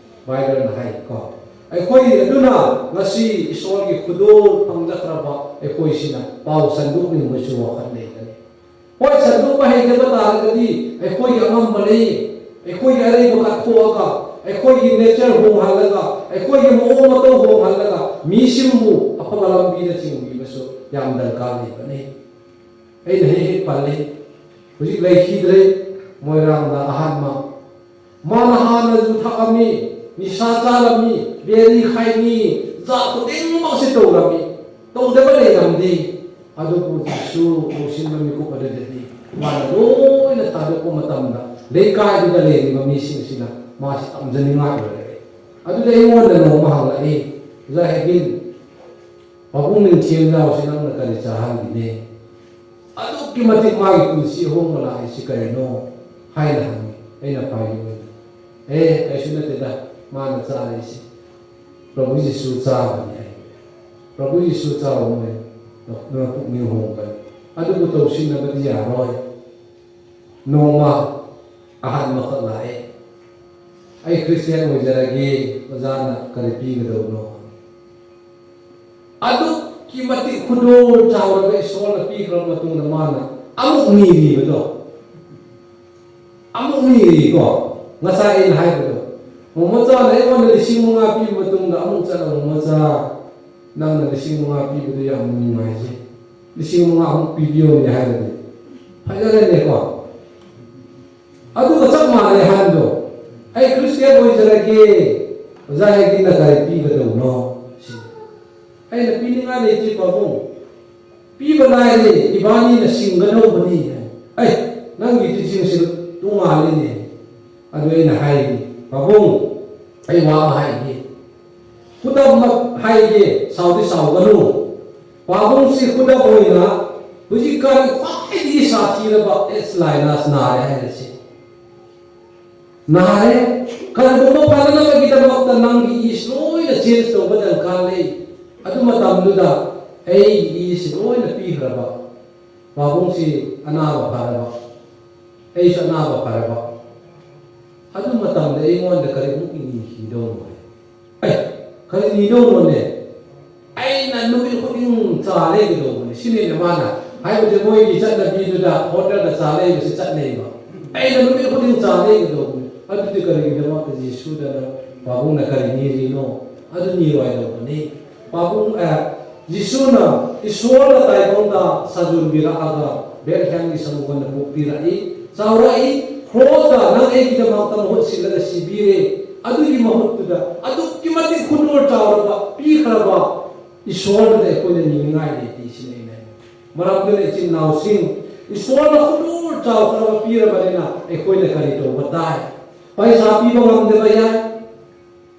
ꯕꯥꯏꯕꯜꯅ ꯍꯥꯏꯀꯣ꯫ ꯑꯩꯈꯣꯏ ꯑꯗꯨꯅ ꯉꯁꯤ ꯏꯁꯣꯔꯒꯤ ꯈꯨꯗꯣꯜ ꯐꯪꯖꯈ꯭ꯔꯕ ꯑꯩꯈꯣꯏꯁꯤꯅ ꯄꯥꯎ ꯁꯟꯗꯣꯛꯅꯤꯡꯕꯁꯨ ꯋꯥꯈꯜ ꯂꯩꯒꯅꯤ꯫ ꯍꯣꯏ, ꯁꯟꯗꯣꯛꯄ ꯍꯩꯇꯕ ꯇꯥꯔꯒꯗꯤ ꯑꯩꯈꯣꯏꯒꯤ ꯑꯉꯝꯕ ꯂꯩ꯫ ꯑꯩꯈꯣꯏꯒꯤ ꯑꯔꯩꯕ ꯀꯠꯊꯣꯛꯑꯒ, ꯑꯩꯈꯣꯏꯒꯤ ꯅꯦꯆꯔ ꯍꯣꯡꯍꯜꯂꯒ, ꯑꯩꯈꯣꯏꯒꯤ ꯃꯑꯣꯡ ꯃꯇꯧ ꯍꯣꯡꯍꯜꯂꯒ ꯃꯤꯁꯤꯡꯕꯨ ꯑꯐꯕ ꯂꯝꯕꯤꯗ ꯆꯤꯡꯕꯤꯕꯁꯨ ꯌꯥꯝ ꯗꯔꯀꯥꯔ ꯂꯩꯕꯅꯤ꯫ ꯑꯩꯅ ꯍꯦꯛ ꯍꯦꯛ ꯄꯜꯂꯤ, ꯍꯧꯖꯤꯛ ꯂꯩꯈꯤꯗ꯭ꯔꯦ ꯃꯣꯏꯔꯥꯡꯗ ꯑꯍꯥꯟꯕ꯫ ꯃꯥꯅ ꯍꯥꯟꯅꯁꯨ ꯊꯛꯑꯝꯃꯤ, ꯅꯤꯁꯥ ꯆꯥꯔꯝꯃꯤ, ꯕꯦꯔꯤ ꯈꯥꯏꯃꯤ, ꯖꯥꯠ ꯈꯨꯗꯤꯡꯃꯛꯁꯦ ꯇꯧꯔꯝꯃꯤ꯫ ꯇꯧꯗꯕ ꯂꯩꯔꯝꯗꯦ꯫ ꯑꯗꯨꯕꯨ ꯖꯤꯁꯨ ꯂꯧꯁꯤꯟꯕ ꯃꯤꯀꯨꯞ ꯑꯗꯨꯗꯗꯤ ꯃꯥꯅ ꯂꯣꯏꯅ ꯊꯥꯗꯣꯛꯄ ꯃꯇꯝꯗ ꯂꯩꯀꯥꯏꯗꯨꯗ ꯂꯩꯔꯤꯕ ꯃꯤꯁꯤꯡꯁꯤꯅ ꯃꯥꯁꯤ ꯇꯝꯖꯅꯤꯡꯉꯥꯏ ꯑꯣꯏꯔꯛꯑꯦ꯫ ꯑꯗꯨꯗ ꯑꯩꯉꯣꯟꯗ ꯅꯣꯡꯃ ꯍꯪꯂꯛꯏ, "ꯑꯣꯖꯥ ꯍꯦꯒꯤꯟ, ꯄꯥꯕꯨꯡ ꯅꯤꯡꯊꯦꯝ ꯌꯥꯎꯁꯤ ꯅꯪꯅ ꯀꯔꯤ ꯆꯥꯍꯟꯕꯤꯅꯦ? ꯑꯗꯨꯛꯀꯤ ꯃꯇꯤꯛ ꯃꯥꯒꯤ ꯄꯨꯟꯁꯤ ꯑꯍꯣꯡꯕ ꯂꯥꯛꯏꯁꯤ ꯀꯔꯤꯅꯣ?" ꯍꯥꯏꯅ ꯍꯪꯉꯤ꯫ ꯑꯩꯅ ꯐꯥꯒꯤ ꯑꯣꯏꯅ, "ꯑꯦ, ꯀꯩꯁꯨ ꯅꯠꯇꯦꯗ, ꯃꯥꯅ ꯆꯥꯔꯤꯁꯤ ꯄ꯭ꯔꯚꯨ ꯖꯤꯁꯨ ꯆꯥꯕꯅꯤ" ꯍꯥꯏ꯫ "ꯄ꯭ꯔꯚꯨ ꯖꯤꯁꯨ ꯆꯥꯕ ꯃꯣꯏ ꯅ-, ꯅ ꯄꯨꯛꯅꯤꯡ ꯍꯣꯡꯒꯅꯤ꯫ ꯑꯗꯨꯕꯨ ꯇꯧꯁꯤꯟꯅꯕꯗꯤ ꯌꯥꯔꯣꯏ꯫ ꯅꯣꯡꯃ ꯑꯍꯟ ꯑꯃꯈꯛ ꯂꯥꯛꯑꯦ꯫ 'ꯑꯩ ꯈ꯭ꯔꯤꯁꯇꯤꯌꯥꯟ ꯑꯣꯏꯖꯔꯒꯦ, ꯑꯣꯖꯥꯅ ꯀꯔꯤ ꯄꯤꯒꯗꯧꯕꯅꯣ?' ꯑꯗꯨꯛꯀꯤ ꯃꯇꯤꯛ ꯈꯨꯗꯣꯜ ꯆꯥꯎꯔꯕ ꯏꯁꯣꯔꯅ ꯄꯤꯈ꯭ꯔꯕ ꯃꯇꯨꯡꯗ ꯃꯥꯅ ꯑꯃꯨꯛ ꯅꯤꯔꯤꯕꯗꯣ, ꯑꯃꯨꯛ ꯅꯤꯔꯤꯀꯣ꯫ ꯉꯁꯥꯏ ꯑꯩꯅ ꯍꯥꯏꯕꯗꯣ, ꯃꯃꯣꯆꯥꯅ ꯑꯩꯉꯣꯟꯗ ꯂꯤꯁꯤꯡ ꯃꯉꯥ ꯄꯤꯕ ꯃꯇꯨꯡꯗ ꯑꯃꯨꯛ ꯆꯠꯂꯒ, "ꯃꯃꯣꯆꯥ, ꯅꯪꯅ ꯂꯤꯁꯤꯡ ꯃꯉꯥ ꯄꯤꯕꯗꯣ ꯌꯥꯝ ꯅꯨꯡꯉꯥꯏꯖꯩ, ꯂꯤꯁꯤꯡ ꯃꯉꯥ ꯑꯃꯨꯛ ꯄꯤꯕꯤꯌꯣꯅꯦ" ꯍꯥꯏꯔꯗꯤ ꯐꯖꯔꯦꯅꯦꯀꯣ꯫ ꯑꯗꯨꯒ ꯆꯞ ꯃꯥꯟꯅꯩ ꯑꯍꯟꯗꯣ, "ꯑꯩ ꯈ꯭ꯔꯤꯁꯇꯤꯌꯥꯟ ꯑꯣꯏꯖꯔꯒꯦ, ꯑꯣꯖꯥ ꯍꯦꯒꯤꯅ ꯀꯔꯤ ꯄꯤꯒꯗꯧꯅꯣ?" ꯁꯤ ꯑꯩꯅ, "ꯄꯤꯅꯤꯡꯉꯥꯏ ꯂꯩꯇꯦ ꯄꯥꯕꯨꯡ, ꯄꯤꯕ ꯂꯥꯏꯔꯦ, ꯏꯕꯥꯅꯤꯅ ꯁꯤꯡꯒꯗꯧꯕꯅꯤ" ꯍꯥꯏ꯫ "ꯑꯩ, ꯅꯪꯒꯤ ꯇꯤꯆꯤꯡꯁꯤ ꯇꯣꯉꯥꯜꯂꯤꯅꯦ"꯫ ꯑꯗꯨ ꯑꯩꯅ ꯍꯥꯏꯔꯤ, "ꯄꯥꯕꯨꯡ, ꯑꯩ ꯋꯥ ꯑꯃ ꯍꯥꯏꯒꯦ, ꯈꯨꯗꯝꯃꯛ ꯍꯥꯏꯒꯦ, ꯁꯥꯎꯗꯤ ꯁꯥꯎꯒꯅꯨ꯫ ꯄꯥꯕꯨꯡꯁꯤ ꯈꯨꯗꯝ ꯑꯣꯏꯅ ꯍꯧꯖꯤꯛꯀꯥꯟ ꯈ꯭ꯋꯥꯏꯗꯒꯤ ꯁꯥꯊꯤꯔꯕ ꯑꯦꯁ ꯂꯥꯏꯅꯥꯁ ꯅꯥꯔꯦ ꯍꯥꯏꯔꯁꯤ꯫ ꯅꯥꯔꯦ꯫ ꯀꯔꯤꯒꯨꯝꯕ ꯐꯅꯅꯕꯒꯤꯗꯃꯛꯇ ꯅꯪꯒꯤ ꯏꯁ ꯂꯣꯏꯅ ꯆꯦꯟꯖ ꯇꯧꯕ ꯗꯔꯀꯥꯔ ꯂꯩ꯫ ꯑꯗꯨ ꯃꯇꯝꯗꯨꯗ ꯑꯩꯒꯤ ꯏꯁꯤ ꯂꯣꯏꯅ ꯄꯤꯈ꯭ꯔꯕ꯫ ꯄꯥꯕꯨꯡꯁꯤ ꯑꯅꯥꯕ ꯐꯔꯕ꯫ ꯑꯩꯁꯨ ꯑꯅꯥꯕ ꯐꯔꯕ꯫ ꯑꯗꯨ ꯃꯇꯝꯗ ꯑꯩꯉꯣꯟꯗ ꯀꯔꯤꯃꯨꯛ ꯅꯤꯈꯤꯗꯧꯅꯣ? ꯑꯦ, ꯀꯔꯤ ꯅꯤꯗꯧꯅꯣꯅꯦ? ꯑꯩꯅ ꯅꯨꯃꯤꯠ ꯈꯨꯗꯤꯡ ꯆꯥ ꯂꯩꯒꯗꯧꯕꯅꯦ꯫ ꯁꯤꯅꯤꯅꯦ ꯃꯥꯅ ꯍꯥꯏꯕꯗꯤ ꯃꯣꯏꯒꯤ ꯆꯠꯅꯕꯤꯗꯨꯗ ꯍꯣꯇꯦꯜꯗ ꯆꯥ ꯂꯩꯕꯁꯤ ꯆꯠꯅꯩꯕ꯫ ꯑꯩꯅ ꯅꯨꯃꯤꯠ ꯈꯨꯗꯤꯡ ꯆꯥ ꯂꯩꯒꯗꯧꯕꯅꯦ꯫ ꯑꯗꯨꯗꯤ ꯀꯔꯤꯒꯤꯗꯃꯛꯇ ꯖꯤꯁꯨꯗꯅ ꯄꯥꯕꯨꯡꯅ ꯀꯔꯤ ꯅꯤꯔꯤꯅꯣ? ꯑꯗꯨ ꯅꯤꯔꯣꯏꯗꯧꯕꯅꯤ꯫ ꯄꯥꯕꯨꯡ, ꯑꯦ, ꯖꯤꯁꯨꯅ ꯏꯁꯣꯔꯅ ꯇꯥꯏꯕꯪꯗ ꯁꯥꯖꯣꯟꯕꯤꯔꯛꯑꯒ ꯕꯦꯠꯂꯦꯍꯦꯝꯒꯤ ꯁꯪꯒꯣꯟꯗ ꯄꯣꯛꯄꯤꯔꯛꯏ, ꯆꯥꯎꯔꯛꯏ, ꯀ꯭ꯔꯣꯁꯇ ꯅꯪ ꯑꯩꯒꯤꯗꯃꯛꯇ ꯃꯍꯨꯠ ꯁꯤꯜꯂꯒ ꯁꯤꯕꯤꯔꯦ꯫ ꯑꯗꯨꯒꯤ ꯃꯍꯨꯠꯇꯨꯗ ꯑꯗꯨꯛꯀꯤ ꯃꯇꯤꯛ ꯈꯨꯗꯣꯜ ꯆꯥꯎꯔꯕ ꯄꯤꯈ꯭ꯔꯕ ꯏꯁꯣꯔꯗꯨꯗ ꯑꯩꯈꯣꯏꯅ ꯅꯤꯡꯉꯥꯏ ꯂꯩꯇꯦ ꯁꯤꯅꯤ ꯑꯩꯅ ꯍꯥꯏꯅꯤꯡꯕ꯫ ꯃꯔꯝꯗꯨꯅ ꯏꯆꯤꯟ ꯏꯅꯥꯎꯁꯤꯡ, ꯏꯁꯣꯔꯅ ꯈꯨꯗꯣꯜ ꯆꯥꯎꯈ꯭ꯔꯕ ꯄꯤꯔꯕꯅꯤꯅ ꯑꯩꯈꯣꯏꯅ ꯀꯔꯤ ꯇꯧꯕ ꯇꯥꯏ? ꯄꯩꯁꯥ ꯄꯤꯕ ꯉꯝꯗꯕ ꯌꯥꯏ,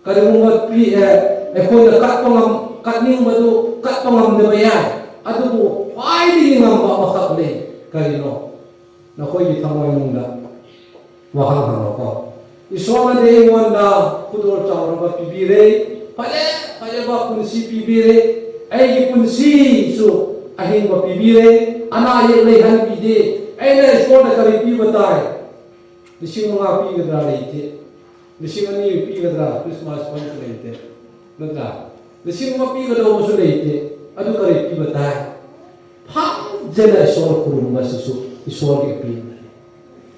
ꯀꯔꯤꯒꯨꯝꯕ ꯄꯤ-, ꯑꯦ, ꯑꯩꯈꯣꯏꯅ ꯀꯠꯄ ꯉꯝ-, ꯀꯠꯅꯤꯡꯕꯗꯨ ꯀꯠꯄ ꯉꯝꯗꯕ ꯌꯥꯏ, ꯑꯗꯨꯕꯨ ꯈ꯭ꯋꯥꯏꯗꯒꯤ ꯉꯝꯕ ꯑꯃꯈꯛ ꯂꯩ꯫ ꯀꯔꯤꯅꯣ? ꯅꯈꯣꯏꯒꯤ ꯊꯃꯣꯏꯅꯨꯡꯗ ꯋꯥꯍꯪ ꯍꯪꯉꯣꯀꯣ꯫ "ꯏꯁꯣꯔꯅꯗꯤ ꯑꯩꯉꯣꯟꯗ ꯈꯨꯗꯣꯜ ꯆꯥꯎꯔꯕ ꯄꯤꯕꯤꯔꯦ, ꯐꯖ ꯐꯖꯕ ꯄꯨꯟꯁꯤ ꯄꯤꯕꯤꯔꯦ, ꯑꯩꯒꯤ ꯄꯨꯟꯁꯤꯁꯨ ꯑꯍꯤꯡꯕ ꯄꯤꯕꯤꯔꯦ, ꯑꯅꯥ ꯑꯌꯦꯛ ꯂꯩꯍꯟꯕꯤꯗꯦ, ꯑꯩꯅ ꯏꯁꯣꯔꯗ ꯀꯔꯤ ꯄꯤꯕ ꯇꯥꯏ?" ꯂꯤꯁꯤꯡ ꯃꯉꯥ ꯄꯤꯒꯗ꯭ꯔꯥ? ꯂꯩꯇꯦ꯫ ꯂꯤꯁꯤꯡ ꯑꯅꯤ ꯄꯤꯒꯗ꯭ꯔꯥ? ꯈ꯭ꯔꯤꯁꯃꯥꯁ ꯐꯟꯁꯨ ꯂꯩꯇꯦ, ꯅꯠꯇ꯭ꯔꯥ? ꯂꯤꯁꯤꯡ ꯑꯃ ꯄꯤꯒꯗꯧꯕꯁꯨ ꯂꯩꯇꯦ꯫ ꯑꯗꯨ ꯀꯔꯤ ꯄꯤꯕ ꯇꯥꯏ? ꯐꯖꯅ ꯏꯁꯣꯔ ꯈꯨꯔꯨꯝꯕꯁꯤꯁꯨ ꯏꯁꯣꯔꯒꯤ ꯑꯄꯤꯕꯅꯤ꯫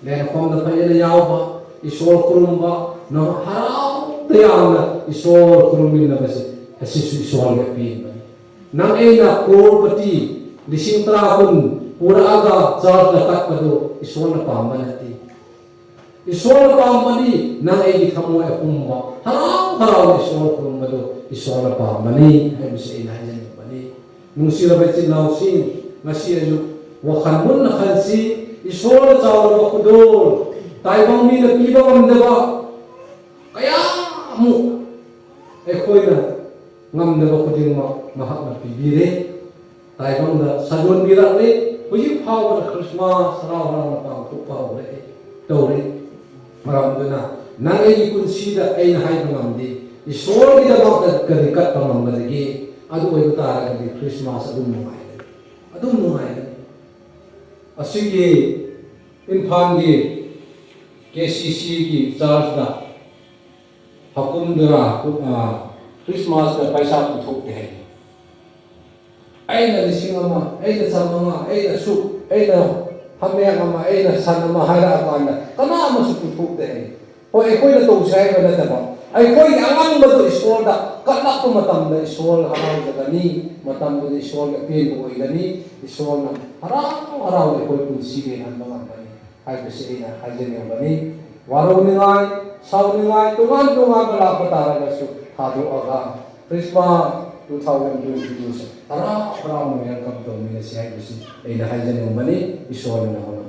ꯂꯦꯟꯐꯝꯗ ꯐꯖꯅ ꯌꯥꯎꯕ, ꯏꯁꯣꯔ ꯈꯨꯔꯨꯝꯕ, ꯅ-, ꯍꯔꯥꯎ ꯇꯌꯥꯝꯅ ꯏꯁꯣꯔ ꯈꯨꯔꯨꯝꯃꯤꯟꯅꯕꯁꯤ, ꯑꯁꯤꯁꯨ ꯏꯁꯣꯔꯒꯤ ꯑꯄꯤꯕꯅꯤ꯫ ꯅꯪ ꯑꯩꯅ ꯀ꯭ꯔꯣꯔꯄꯇꯤ, ꯂꯤꯁꯤꯡ ꯇꯔꯥ ꯀꯨꯟ ꯄꯨꯔꯛꯑꯒ ꯆꯔꯆꯇ ꯀꯠꯄꯗꯨ ꯏꯁꯣꯔꯅ ꯄꯥꯝꯕ ꯅꯠꯇꯦ꯫ ꯏꯁꯣꯔꯅ ꯄꯥꯝꯕꯗꯤ ꯅꯪ ꯑꯩꯒꯤ ꯊꯃꯣꯏ ꯑꯄꯨꯝꯕ ꯍꯔꯥꯎ ꯍꯔꯥꯎꯅ ꯏꯁꯣꯔ ꯈꯨꯔꯨꯝꯕꯗꯨ ꯏꯁꯣꯔꯅ ꯄꯥꯝꯕꯅꯤ ꯍꯥꯏꯕꯁꯤ ꯑꯩꯅ ꯍꯥꯏꯖꯅꯤꯡꯕꯅꯤ꯫ ꯅꯨꯡꯁꯤꯔꯕ ꯏꯆꯤꯜ ꯏꯅꯥꯎꯁꯤꯡ, ꯉꯁꯤ ꯑꯌꯨꯛ ꯋꯥꯈꯜ ꯃꯨꯟꯅ ꯈꯟꯁꯤ꯫ ꯏꯁꯣꯔꯅ ꯆꯥꯎꯔꯕ ꯈꯨꯗꯣꯜ, ꯇꯥꯏꯕꯪ ꯃꯤꯅ ꯄꯤꯕ ꯉꯝꯗꯕ ꯀꯌꯥ ꯑꯃꯨꯛ ꯑꯩꯈꯣꯏꯅ ꯉꯝꯗꯕ ꯈꯨꯗꯤꯡꯃꯛ ꯃꯍꯥꯛꯅ ꯄꯤꯕꯤꯔꯦ꯫ ꯇꯥꯏꯕꯪꯗ ꯁꯥꯖꯣꯟꯕꯤꯔꯛꯂꯦ꯫ ꯍꯧꯖꯤꯛ ꯐꯥꯎꯕꯗ ꯈ꯭ꯔꯤꯁꯃꯥꯁ ꯍꯔꯥꯎ ꯍꯔꯥꯎꯅ ꯄꯥꯡꯊꯣꯛꯄ ꯍꯧꯔꯛꯑꯦ, ꯇꯧꯔꯤ꯫ ꯃꯔꯝ ꯑꯗꯨꯅ ꯅꯪ ꯑꯩꯒꯤ ꯄꯨꯟꯁꯤꯗ ꯑꯩꯅ ꯍꯥꯏꯕ ꯉꯝꯗꯦ, ꯏꯁꯣꯔꯒꯤꯗꯃꯛꯇ ꯀꯔꯤ ꯀꯠꯄ ꯉꯝꯒꯗꯒꯦ? ꯑꯗꯨ ꯑꯣꯏꯕ ꯇꯥꯔꯒꯗꯤ ꯈ꯭ꯔꯤꯁꯃꯥꯁ ꯑꯗꯨꯝ ꯅꯨꯡꯉꯥꯏꯒꯅꯤ, ꯑꯗꯨꯝ ꯅꯨꯡꯉꯥꯏꯒꯅꯤ꯫ ꯑꯁꯤꯒꯤ ꯏꯝꯐꯥꯜꯒꯤ ꯀꯦ ꯁꯤ ꯁꯤꯒꯤ ꯆꯥꯔꯆꯇ ꯍꯀꯨꯝꯗꯨꯅ, ꯑ, ꯈ꯭ꯔꯤꯁꯃꯥꯁꯇ ꯄꯩꯁꯥ ꯄꯨꯊꯣꯛꯇꯦ ꯍꯥꯏ꯫ ꯑꯩꯅ ꯂꯤꯁꯤꯡ ꯑꯃ, ꯑꯩꯅ ꯆꯥꯃꯉꯥ, ꯑꯩꯅ ꯁꯨꯛ, ꯑꯩꯅ ꯐꯅꯦꯛ ꯑꯃ, ꯑꯩꯅ ꯁꯟ ꯑꯃ ꯍꯥꯏꯔꯛꯑꯀꯥꯟꯗ ꯀꯅꯥ ꯑꯃꯁꯨ ꯄꯨꯊꯣꯛꯇꯦ ꯍꯥꯏ꯫ ꯍꯣꯏ, ꯑꯩꯈꯣꯏꯅ ꯇꯧꯁꯦ ꯍꯥꯏꯕ ꯅꯠꯇꯕ, ꯑꯩꯈꯣꯏꯒꯤ ꯑꯉꯝꯕꯗꯨ ꯏꯁꯣꯔꯗ ꯀꯠꯂꯛꯄ ꯃꯇꯝꯗ ꯏꯁꯣꯔ ꯍꯔꯥꯎꯖꯒꯅꯤ, ꯃꯇꯝꯗꯨꯗ ꯏꯁꯣꯔꯒꯤ ꯑꯄꯦꯟꯕ ꯑꯣꯏꯒꯅꯤ, ꯏꯁꯣꯔꯅ ꯍꯔꯥꯎ ꯍꯔꯥꯎꯅ ꯑꯩꯈꯣꯏ ꯄꯨꯟꯁꯤ ꯂꯦꯜꯍꯟꯕ ꯉꯝꯒꯅꯤ ꯍꯥꯏꯕꯁꯤ ꯑꯩꯅ ꯍꯥꯏꯖꯅꯤꯡꯕꯅꯤ꯫ ꯋꯥꯔꯧꯅꯤꯡꯉꯥꯏ, ꯁꯥꯎꯅꯤꯡꯉꯥꯏ, ꯇꯣꯉꯥꯟ ꯇꯣꯉꯥꯟꯕ ꯂꯥꯛꯄ ꯇꯥꯔꯒꯁꯨ ꯊꯥꯗꯣꯛꯑꯒ ꯈ꯭ꯔꯤꯁꯃꯥꯁ ꯇꯨ ꯊꯥꯎꯖꯟ ꯇ꯭ꯋꯦꯟꯇꯤ ꯇꯨꯁꯦ ꯍꯔꯥꯎ ꯍꯔꯥꯎꯅ ꯋꯦꯜꯀꯝ ꯇꯧꯃꯤꯟꯅꯁꯤ ꯍꯥꯏꯕꯁꯤ ꯑꯩꯅ ꯍꯥꯏꯖꯅꯤꯡꯕꯅꯤ꯫ ꯏꯁꯣꯔꯅ ꯅꯉꯣꯟꯗ